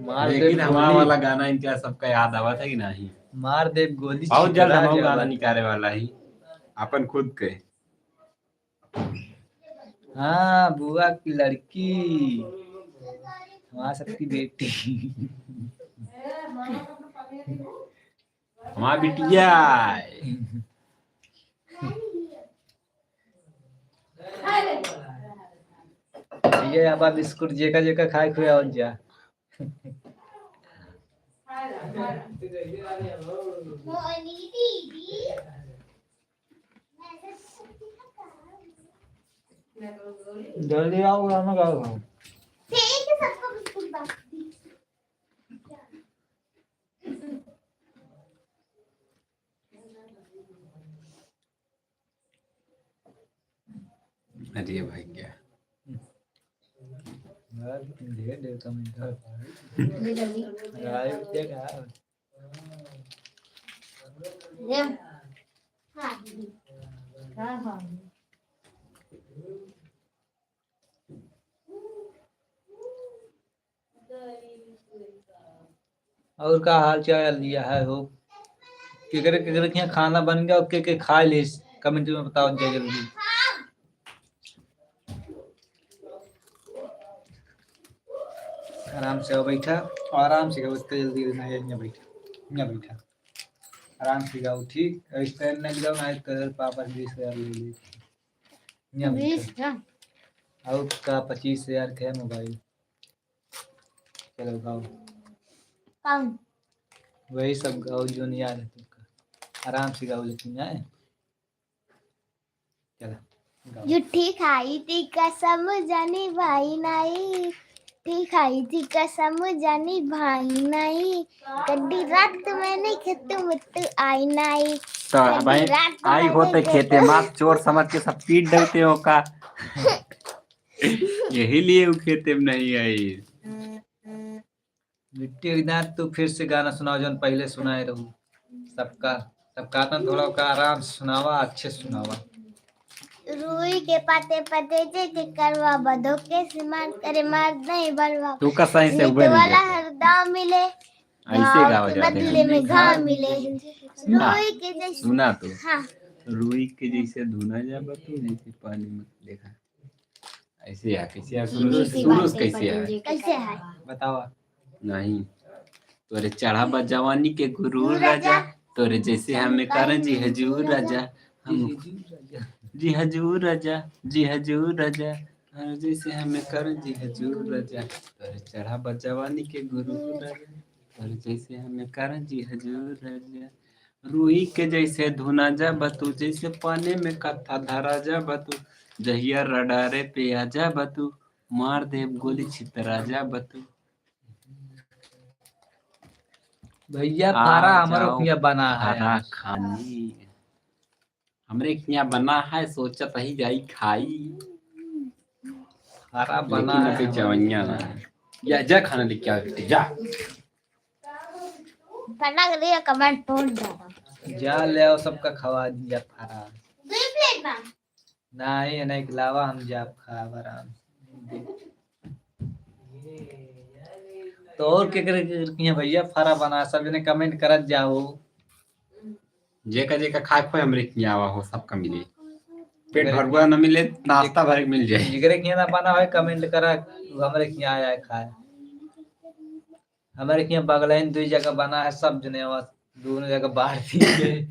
मार दे लेकिन हमारा गोली। वाला गाना इनका सबका याद आवा था कि नहीं? मार दे गोली बहुत जल्द छितरा हम जावा। गाना निकाले वाला ही अपन खुद के। हाँ, बुआ की लड़की, हमार सबकी बेटी। हमार बिटिया। ये अब बिस्कुट जेका जेका खाए खुए और जा। जल्दी आओ, गाना गाओ। ठीक है, सबको बिस्कुट बांट दी। अरे भाई, क्या? यार, ढेर, ढेर comment है। Live देखा। ये। हाँ, हाँ। और का हाल चाल लिया है हो? केकरे, केकरे के यहाँ खाना बन गया और के, के खा लिस? Comment में बताओ जा जल्दी। आराम से आओ, बैठा, आराम से आओ, इतना जल्दी ना है, यहाँ बैठा, यहाँ बैठा, आराम से जाओ, ठीक? Stand नहीं जाओ ना, तो पापा से बीस हजार ले ले, यहाँ बैठा। बीस का? और का, पच्चीस हजार के है mobile। चलो गाओ। कौन? वही सब गाओ जो नहीं याद है तुमका। आराम से गाओ, लेकिन आए। चलो, गाओ। झूठी खाई थी कसम जानी भाई नाई, झूठी खाई थी कसम जानी भाई नाई, गड्डी रात में नहीं खेत में तू आई नाई, तो गड्डी भाई रात आई में होते नहीं खेते खेत। मार चोर समझ के सब पीट डरते हो का? यही लिए वो खेते में नहीं आई। मिट्टी के दांत, तू फिर से गाना सुनाओ, जौन पहले सुनाए रहू। सबका, सबका ना थोड़ा का आराम से सुनावा, अच्छे से सुनावा। रुई के पाते पाते जे के करवा बधो के से मार करे मार नहीं बलवा। तू का सही से मिट उबे नहीं वाला जाते। हर दाव मिले, ऐसे घाव गावा के जाते बदले हैं। में घाव मिले। ना, रुई के जैसे सुना तो। हाँ। रुई के जैसे धुना जा बतू, जैसे पानी में देखा। ऐसे है, कैसे है? सुरुज, सुरुज कैसे है? कैसे है? बतावा। नहीं। तोरे चढ़ा बा जवानी के गुरूर गुरूर राजा, राजा। तोरे जैसे हमें करन जी हजूर राजा। हम जी हजूर राजा। जी हजूर राजा, जी हजूर राजा। तोरे जैसे हमें करन जी हजूर राजा। तोरे चढ़ा बा जवानी के गुरूर राजा। तोरे जैसे हमें करन जी हजूर राजा। रुई के जैसे धुना जा बतू, जैसे पानी में कत्था धरा जा बतू, जहिया रडारे पे आ जा बतू, मार देब गोली छितरा जा बतू। भैया, आ फारा हमरो जाओ, किया बना है फारा आज। खानी। हमरे किया बना है, सोचत ही जाई खाई। फारा लेकिन बना अभी है जवनिया हमरो। ना है। या जा खाना लेके आ बेटी, जा। फटाक दे, कमेंट तोड़ दे। जा ले आओ, सबका खवा दिया फारा। दो ही प्लेट बा। नहीं, नहीं खिलावा, हम जाब खाब आराम से। तो और केकरे, केकरे किहाँ भैया फारा बना, सब जने कमेंट करत जाओ। जेका जेका खाए खोए हमरे किहाँ आवा हो, सबका मिले। पेट भरुआ न मिले, नाश्ता भर के मिल जाए। जेकरे किहाँ ना बना होए, कमेंट करा, हमरे किहाँ आया है खाए। हमरे किहाँ बगलइन दुई जगह बना है, सब जने आवा, दोनों जगह बांट दिए।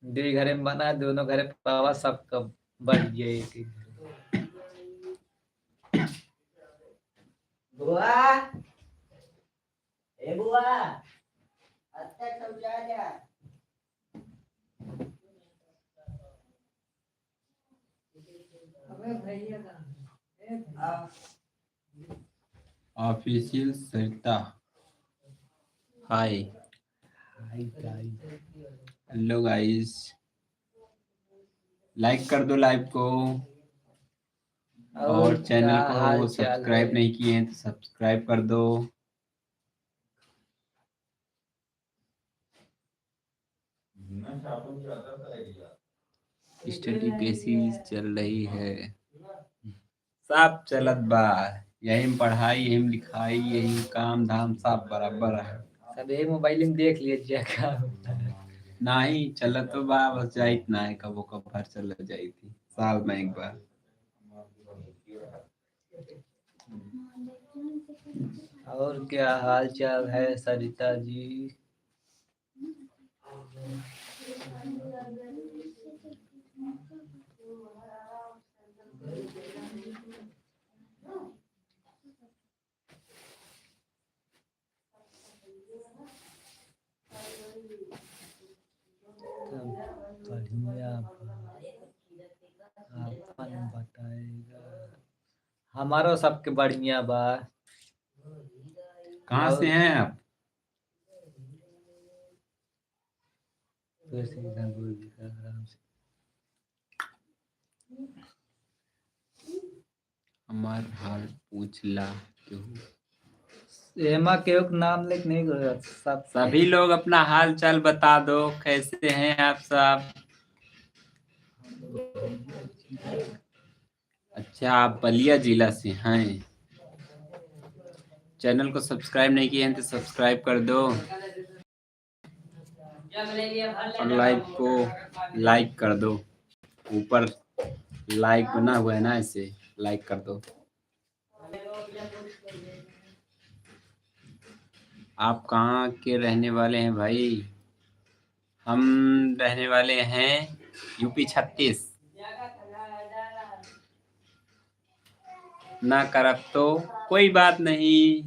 दुई घरे में बना है, दोनों घरे पावा, सबका बंट गया एक एक घरे। बुआ, ए बुआ, अच्छा समझा जा। अबे भैया का, ए भैया। Official सरिता, hi। Hi guys। Hello guys, like कर दो live को, और और channel क्या को हाल चाल subscribe है? नहीं किए हैं तो subscribe कर दो। Study कैसी चल रही है? सब चलत बा, यही में पढ़ाई, यही में लिखाई, यही में काम धाम, सब बराबर है। सब यही mobile में देख लिए क्या काम। नहीं, चलत तो बा, बस जाइत ना है, कबो कभार चल जाइत ही, साल में एक बार। और क्या हाल चाल है सरिता जी? सब बढ़िया बा। हमारो सबके बढ़िया बा। कहाँ से और हैं आप? फिर से इधर बोल दीजिए आराम से। हमार हाल पूछ ला केहू। एमा केहू के नाम लेके नहीं गयो, सब सभी लोग अपना हाल चाल बता दो, कैसे हैं आप सब? अच्छा, आप बलिया जिला से हैं। चैनल को सब्सक्राइब नहीं किए हैं तो सब्सक्राइब कर दो। और लाइव को लाइक कर दो, ऊपर लाइक बना हुआ है ना, इसे लाइक कर दो। आप कहाँ के रहने वाले हैं भाई? हम रहने वाले हैं यूपी छत्तीस। ना करब तो कोई बात नहीं।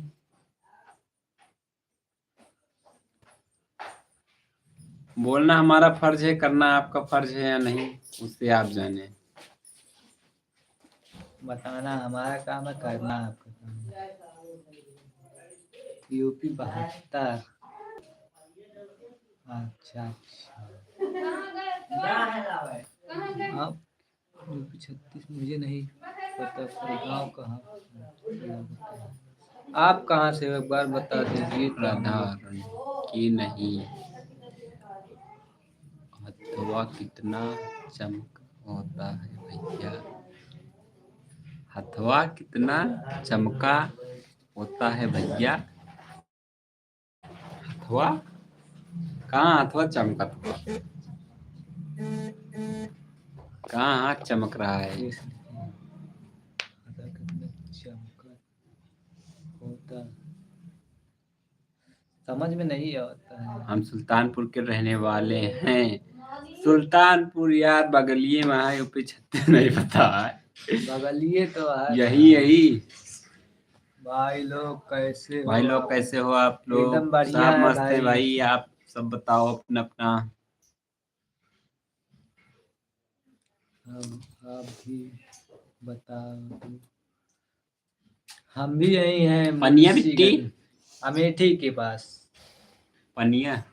बोलना हमारा फर्ज है, करना आपका फर्ज है या नहीं, उससे आप जाने। बताना हमारा काम है, करना आपका काम है। यूपी बहत्तर। अच्छा, अच्छा। हाँ, यूपी छत्तीस मुझे नहीं पता, कोई गाँव कहाँ? आप कहाँ से हो, एक बार बता दीजिए तो हम लोग। राधा रानी की नहीं। हथवा कितना चमका होता है भैया, हथवा कितना चमका होता है भैया। हथवा? कहाँ हथवा चमकत बा? कहाँ हाथ चमक रहा है? समझ में नहीं आता है। हम सुल्तानपुर के रहने वाले हैं। सुल्तानपुर यार बगलिए में है, यूपी छत्तीस नहीं पता है। बगलिए तो है। यही, यही। भाई लोग कैसे हो भाई लोग आप? कैसे हो आप लोग? एकदम बढ़िया सब है मस्त है भाई। भाई, आप सब बताओ अपना अपना। हम आप भी बताओ। हम भी यही हैं पनिया बिट्टी? अमेठी के पास। पनिया?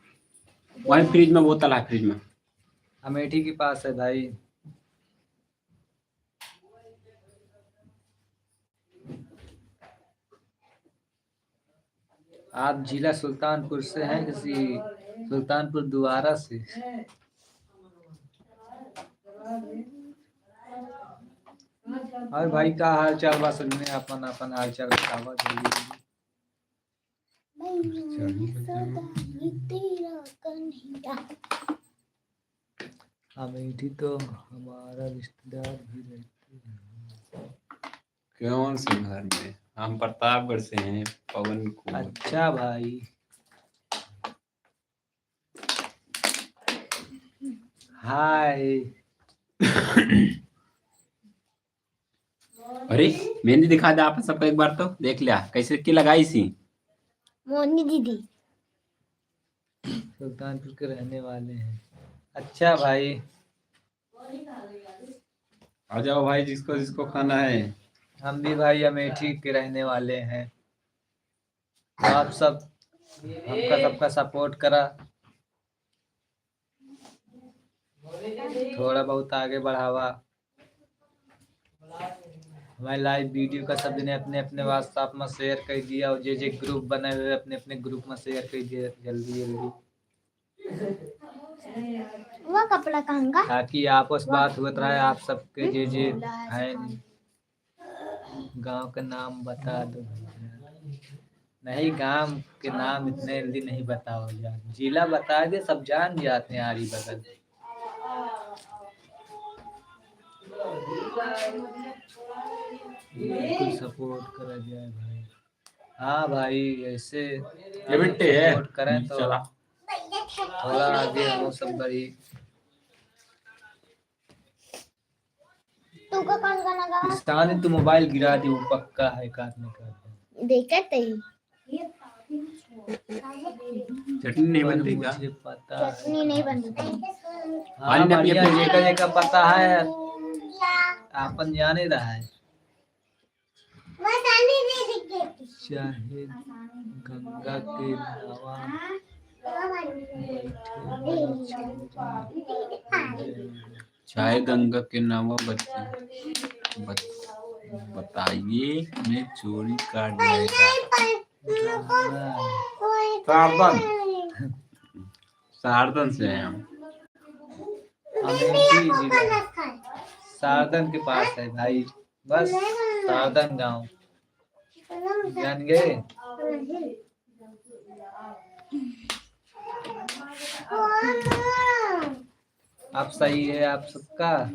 वही फ्रिज में बोतल है, फ्रिज में। अमेठी के पास है भाई। आप जिला सुल्तानपुर से हैं कि सुल्तानपुर दोबारा से? और भाई का हाल चाल बा, सबने अपन अपन हाल चाल बतावा जल्दी जल्दी। अमेठी तो हमारा रिश्तेदार भी रहते हैं। कौन से घर में? हम प्रतापगढ़ से हैं, पवन कुमार। अच्छा भाई। हाय। अरे, मेहंदी दिखा दे आप सबका एक बार तो, देख लिया कैसे की लगाई सी। मोनी दीदी। सुल्तानपुर के रहने वाले हैं। अच्छा भाई। आ जाओ भाई, जिसको जिसको खाना है। हम भी भाई अमेठी के रहने वाले हैं। तो आप सब हमका सबका सपोर्ट करा, थोड़ा बहुत आगे बढ़ावा। हमारे लाइव वीडियो का सब जने अपने अपने WhatsApp में शेयर कर दिया और जे जे ग्रुप बने हुए अपने अपने ग्रुप में शेयर कर दिया जल्दी जल्दी। वो कपड़ा कहाँ का? ताकि आपस बात होत रहे आप सबके जे जे हैं। गाँव के नाम बता दो भैया। नहीं, गाँव के नाम इतने जल्दी नहीं बताओ जात। जिला बता दे, सब जान जाते हैं आरी बगल। बिल्कुल सपोर्ट करा जाए भाई। हाँ भाई, ऐसे ये बिट्टे है। सपोर्ट करें तो चला। थोड़ा आगे हम सब बढ़ी। तू का कौन गाना गा? किसान तू मोबाइल गिरा दे, वो पक्का है काटने का। देखत है। चटनी नहीं बनती का? मुझे पता है। चटनी नहीं बनती। हाँ, पानी ना पिए बढ़िया, अपने। जेका जेका पता है, आपन जाने रहा है। चाहे गंगा के नावा, चाहे गंगा के नावा बत-, बत-, बताइए, मैं चोरी काट जाएगा। सारदन। सारदन से हैं हम। अमेठी जिला, सारदन के पास है भाई, बस सारदन गांव, जान गए? आप सही है, आप सबका।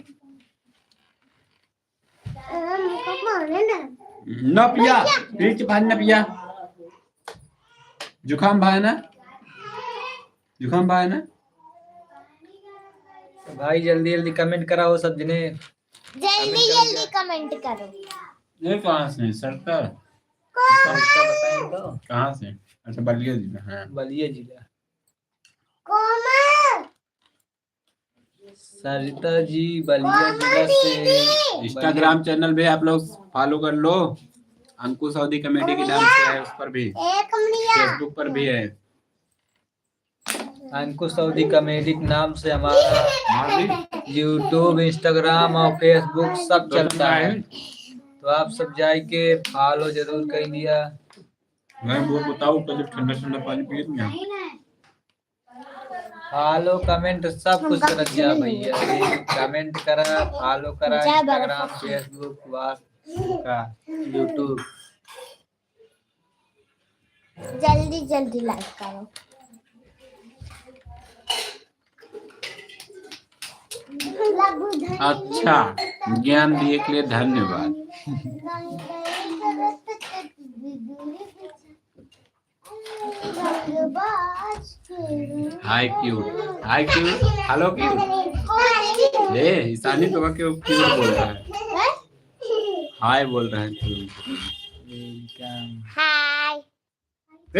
ना पिया, फ्रिज के पानी ना पिया। जुकाम भा है ना? जुकाम भा है ना? तो भाई, जल्दी जल्दी comment कराओ सब जने। जल्दी जल्दी comment करो। ये कहाँ से है, सरता? सरता बताएं तो। कहाँ से? अच्छा, बलिया जिला, हाँ। बलिया जिला। कोमल। सरिता जी बलिया जिला से। Instagram channel भी आप लोग follow कर लो, अंकुश अवधी comedy के नाम से है, उस पर भी, एक मिनट। Facebook पर भी है। अंकुश अवधी comedy के नाम से हमारा हाँ जी। YouTube, Instagram और Facebook सब चलता है। तो आप सब जाए के follow जरूर कर लिया। मैं वो बताओ, कल ठंडा ठंडा पानी पिए थे यहाँ। Follow, comment सब कुछ करत जा भैया। Comment करा, follow करा, Instagram, Facebook, WhatsApp का, YouTube। जल्दी जल्दी like करो। अच्छा, ज्ञान दिए के लिए धन्यवाद। Hi cute, hi cute, hello cute। ए, ईशानी तो के cute बोल रहा है। Hi बोल रहा है cute। Hi। ए।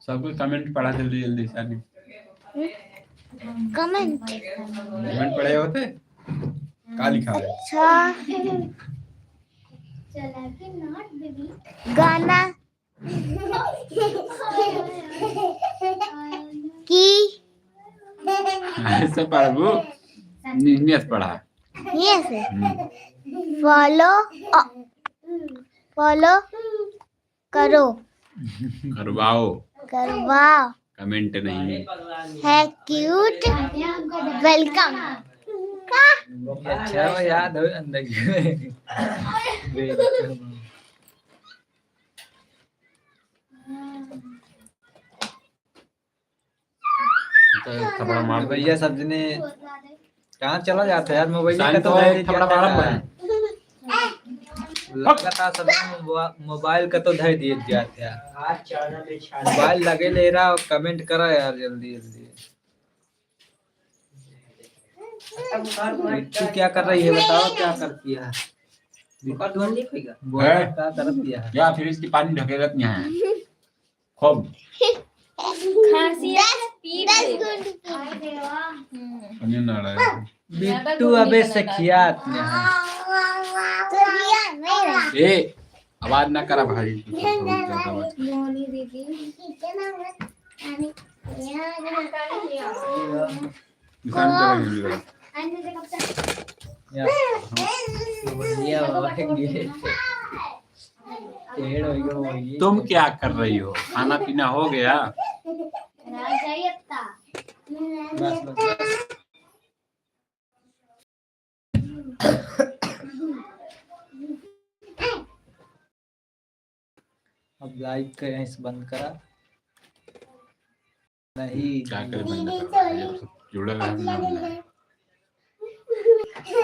सब कोई comment पढ़ा जल्दी जल्दी, ईशानी। Comment? Comment पढ़े होते? का लिखा है? अच्छा। गाना की ऐसे पढ़बू? नि-, नियत पढ़ा। नियत से? हम्म। Follow, अ, follow करो। करवाओ। करवाओ। Comment नहीं। है cute। Welcome। का? अच्छा, वो याद हो अंदर की। तो थपड़ा मार भैया, सब जने कहाँ चला जाता है यार? मोबाइल साइन का तो तो है, थपड़ा मारा है। लगता सब जने मोबा-, मोबाइल का तो धर दिए जाते हैं। मोबाइल लगे ले रहा और comment करा यार जल्दी जल्दी। बिट्टू क्या कर रही है बताओ, क्या करती है? बिट्टू बोला है? क्या करती है? या फ्रिज की पानी ढकेलत नहीं है। खूब। खांसी है, दस, पी दस ले। गुंड पी। हम्म। पानी ना रहा है। बिट्टू अबे से खियात नहीं है। तो दिया मेरा। ए, आवाज ना करा भाई। मोनी दीदी। दुकान चला गया। या, बढ़िया बाबा के लिए। पेड़ हो गया, हो गया। तुम क्या कर रही हो? खाना पीना हो गया? बस, बस, बस। अब live का यहीं से बंद करा। नहीं। क्या करे बंद करा? ये सब जुड़ल है, हम ना मिला।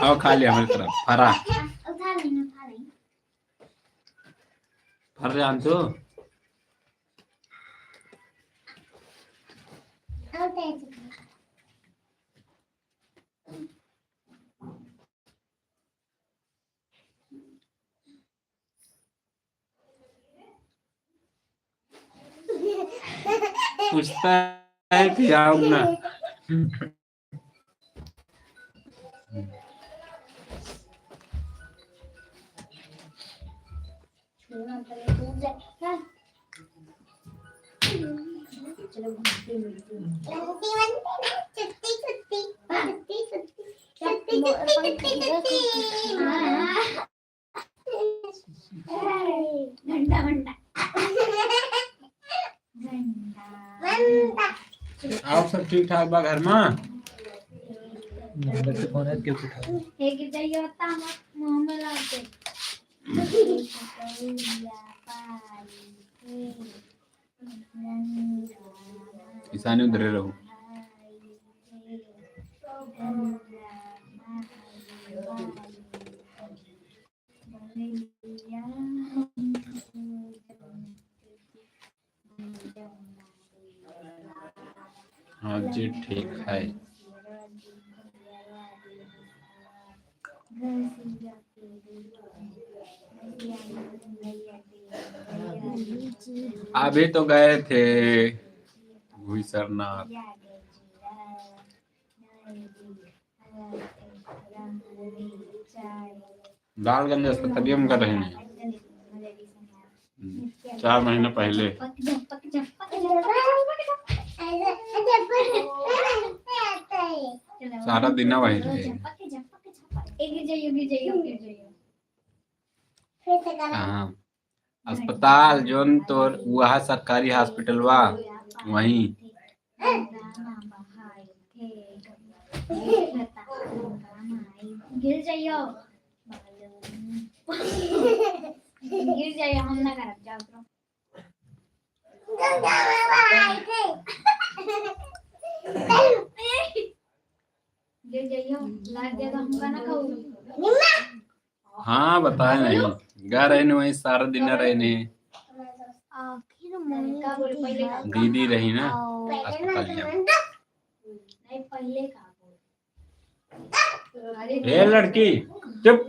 आओ, खा लिया हमारी तरफ। फरा। फर जान तो। पूछता है कि आओ ना। घंटा, घंटा। घंटा। और सब ठीक ठाक बा घर में? नंबर से फोन है, क्यों उठा? एक जाइए, होता हम मुंह में लाते। ईशानी उधरे रहो। हाँ जी, ठीक है। अभी तो गए थे घुईसरनाथ। लालगंज अस्पतालिया में का रहे नहीं। हम्म, चार महीना पहले। सारा दिना वही रहे। हाँ। अस्पताल जौन तोर, वह सरकारी हॉस्पिटल बा, वहीं। गिर जाइयो, गिर जाइयो, हम ना करब, जाओ तो। गिर जाइयो, लाग गया तो हमका ना खाऊ। हाँ, बताए नहीं। गा रहे ने वहीं सारा दिन रहे ने। आखिर मम्मी दीदी रही ना अस्पताल में। ए लड़की, चुप।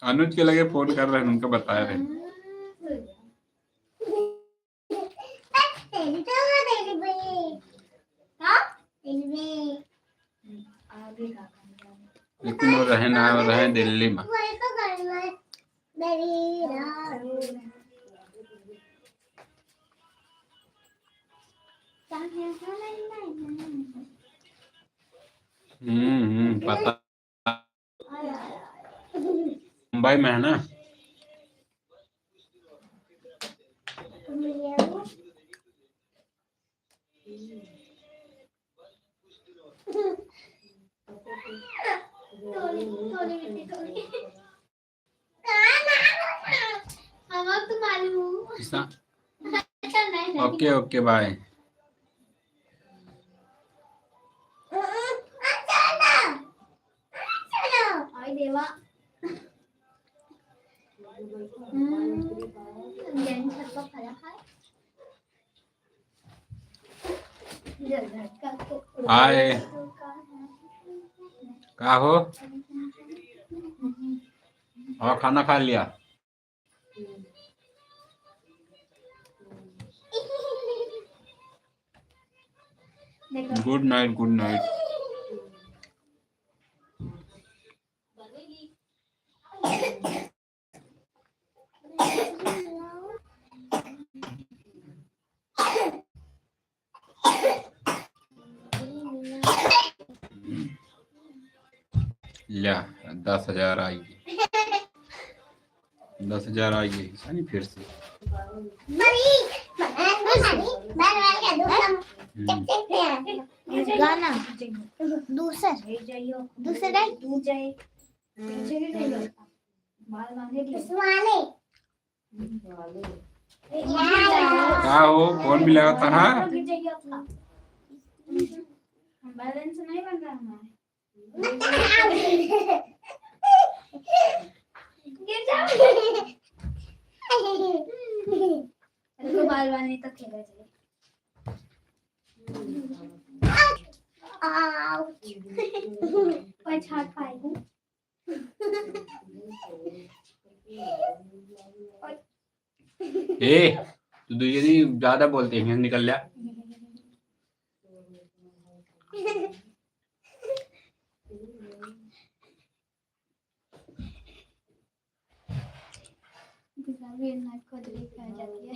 अनुज के लगे फोन कर रहे हैं, उनका बताए रहे। लेकिन वो रहे ना, वो रहे दिल्ली में। हम्म, हम्म, पता। मुंबई में है ना? हम अब तुम्हारी हूँ। किसा? चल, नहीं, नहीं। ओके, ओके, बाय। आई देवा। हम्म, जैन छत पर खड़ा है। हाय। का हो? और खाना खा लिया? Good night, good night. ल्या, दस हजार आइगे। दस हजार आइगे, सनी फिर से। हम्म। गाना। दूसर। दूसर गाई। का हो, फोन मिलावत हा? Balance नहीं बन रहा हमारा। गिर जाओ। रुको, बाल बाल नहीं तो खेला जाए। Ouch. पछाड़ पाए हूँ। ए, तू दू जनी ज्यादा बोलते हैं, निकल जा। गुलाबी नाक को देख के आ जाती है।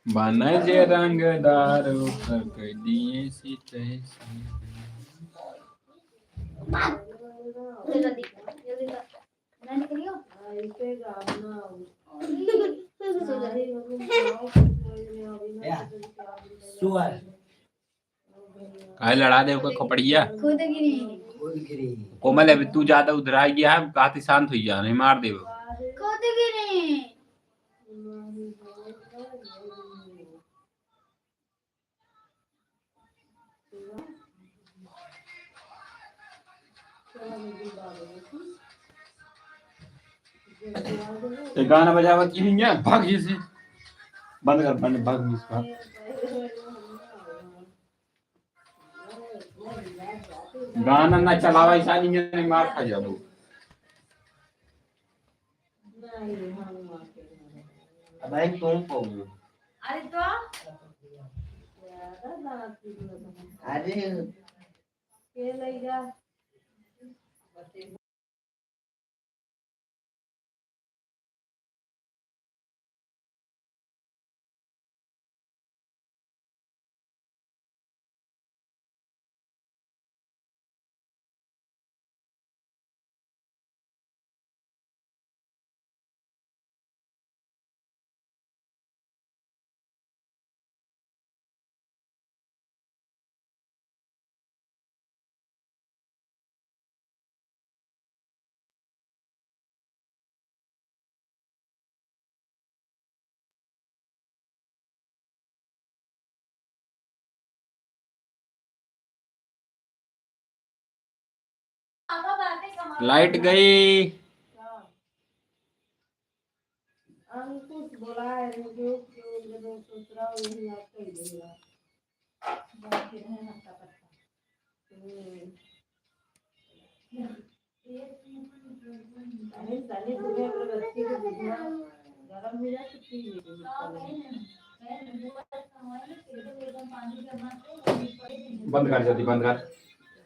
बने जे रंगदार ओकर कर दिए से तैसे। या, सुअर। काहे लड़ा दे ओकर खपड़िया? खुद गिरी। खुद गिरी। कोमल, अभी तू ज्यादा उधरा गया है, कहती शांत हुई जा, नहीं मार देबो। खुद गिरी। ए गाना बजावत की नहीं है, भाग जी से। बंद कर, बंद, भाग जी से, भाग। गाना ना चलावा, ऐसा नहीं है, मार खा जाबो। अब एक तुम पाओगे। अरे तो अरे के लइगा। लाइट गई। अंकुश बोलाए रहे, जो, जो, जो ससुरा वही आप कह देगा। हम्म। अरे, साले, तुम्हें अगरबत्ती के धुआं गरम हो जाए तो पी लेंगे। बंद कर जल्दी, बंद कर।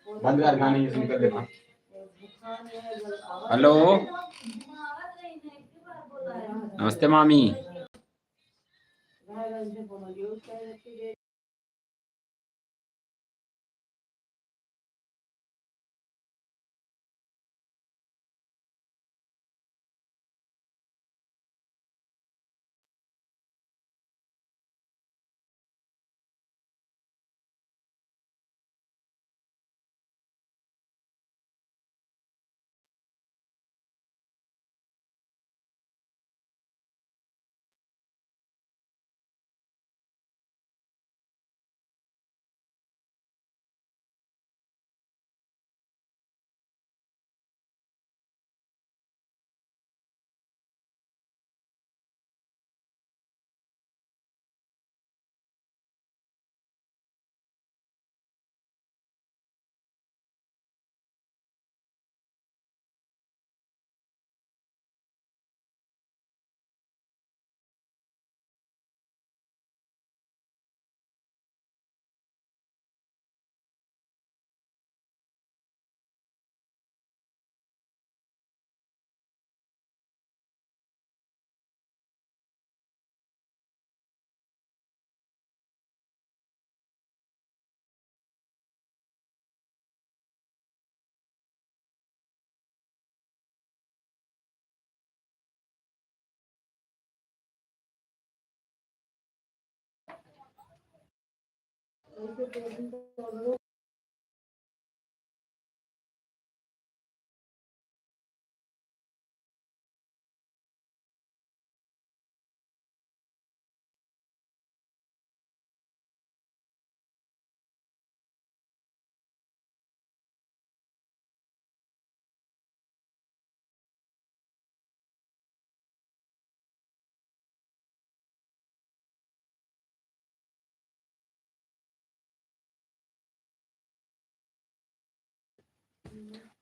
बंद कर, गाने ये निकल देता। हेलो, नमस्ते मामी।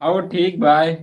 और ठीक भाई,